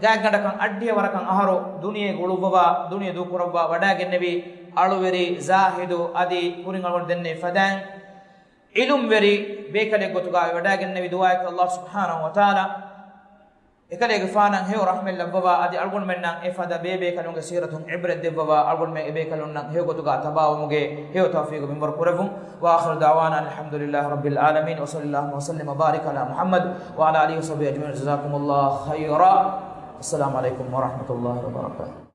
ގާތްގަނޑަކަށް އަށްޑިހަ ވަރަކަށް އަހަރު ދުނިޔެ ގުޅުއްވަވާ، ދުނިޔެ ދޫކުރައްވާ ވަޑާގެންނެވި. އަޅުވެރި، ޒާހިދު އަދި ކުރިން އަޅުގަނޑު ދެންނެވި ފަދައިން ޢިލްމުވެރި ބޭކަލެއް ގޮތުގަ ވަޑާގެންނެވި. ދުޢާއަކީ ﷲ ސުބްޙާނަހޫ ވަތަޢާލާ އެކަލޭގެފާނަށް ހެޔޮ ރަޙްމަތް ލައްވަވާ، އަދި އަޅުގަނޑުމެންނަށް އެފަދަ ބޭބޭކަލުންގެ ސީރަތުން ޢިބްރަތް ދެއްވަވާ، އަޅުގަނޑުމެން އެބޭކަލުންނަށް ހެޔޮ ގޮތުގަ ތަބާވުމުގެ ހެޔޮ ތައުފީޤު މިންވަރު ކުރެއްވުން. وآخر دعوانا أن الحمد لله رب العالمين، وصلى اللهم وسلم وبارك على محمد وعلى آله وصحبه أجمعين، جزاكم الله خيرا. السلام عليكم ورحمة الله وبركاته.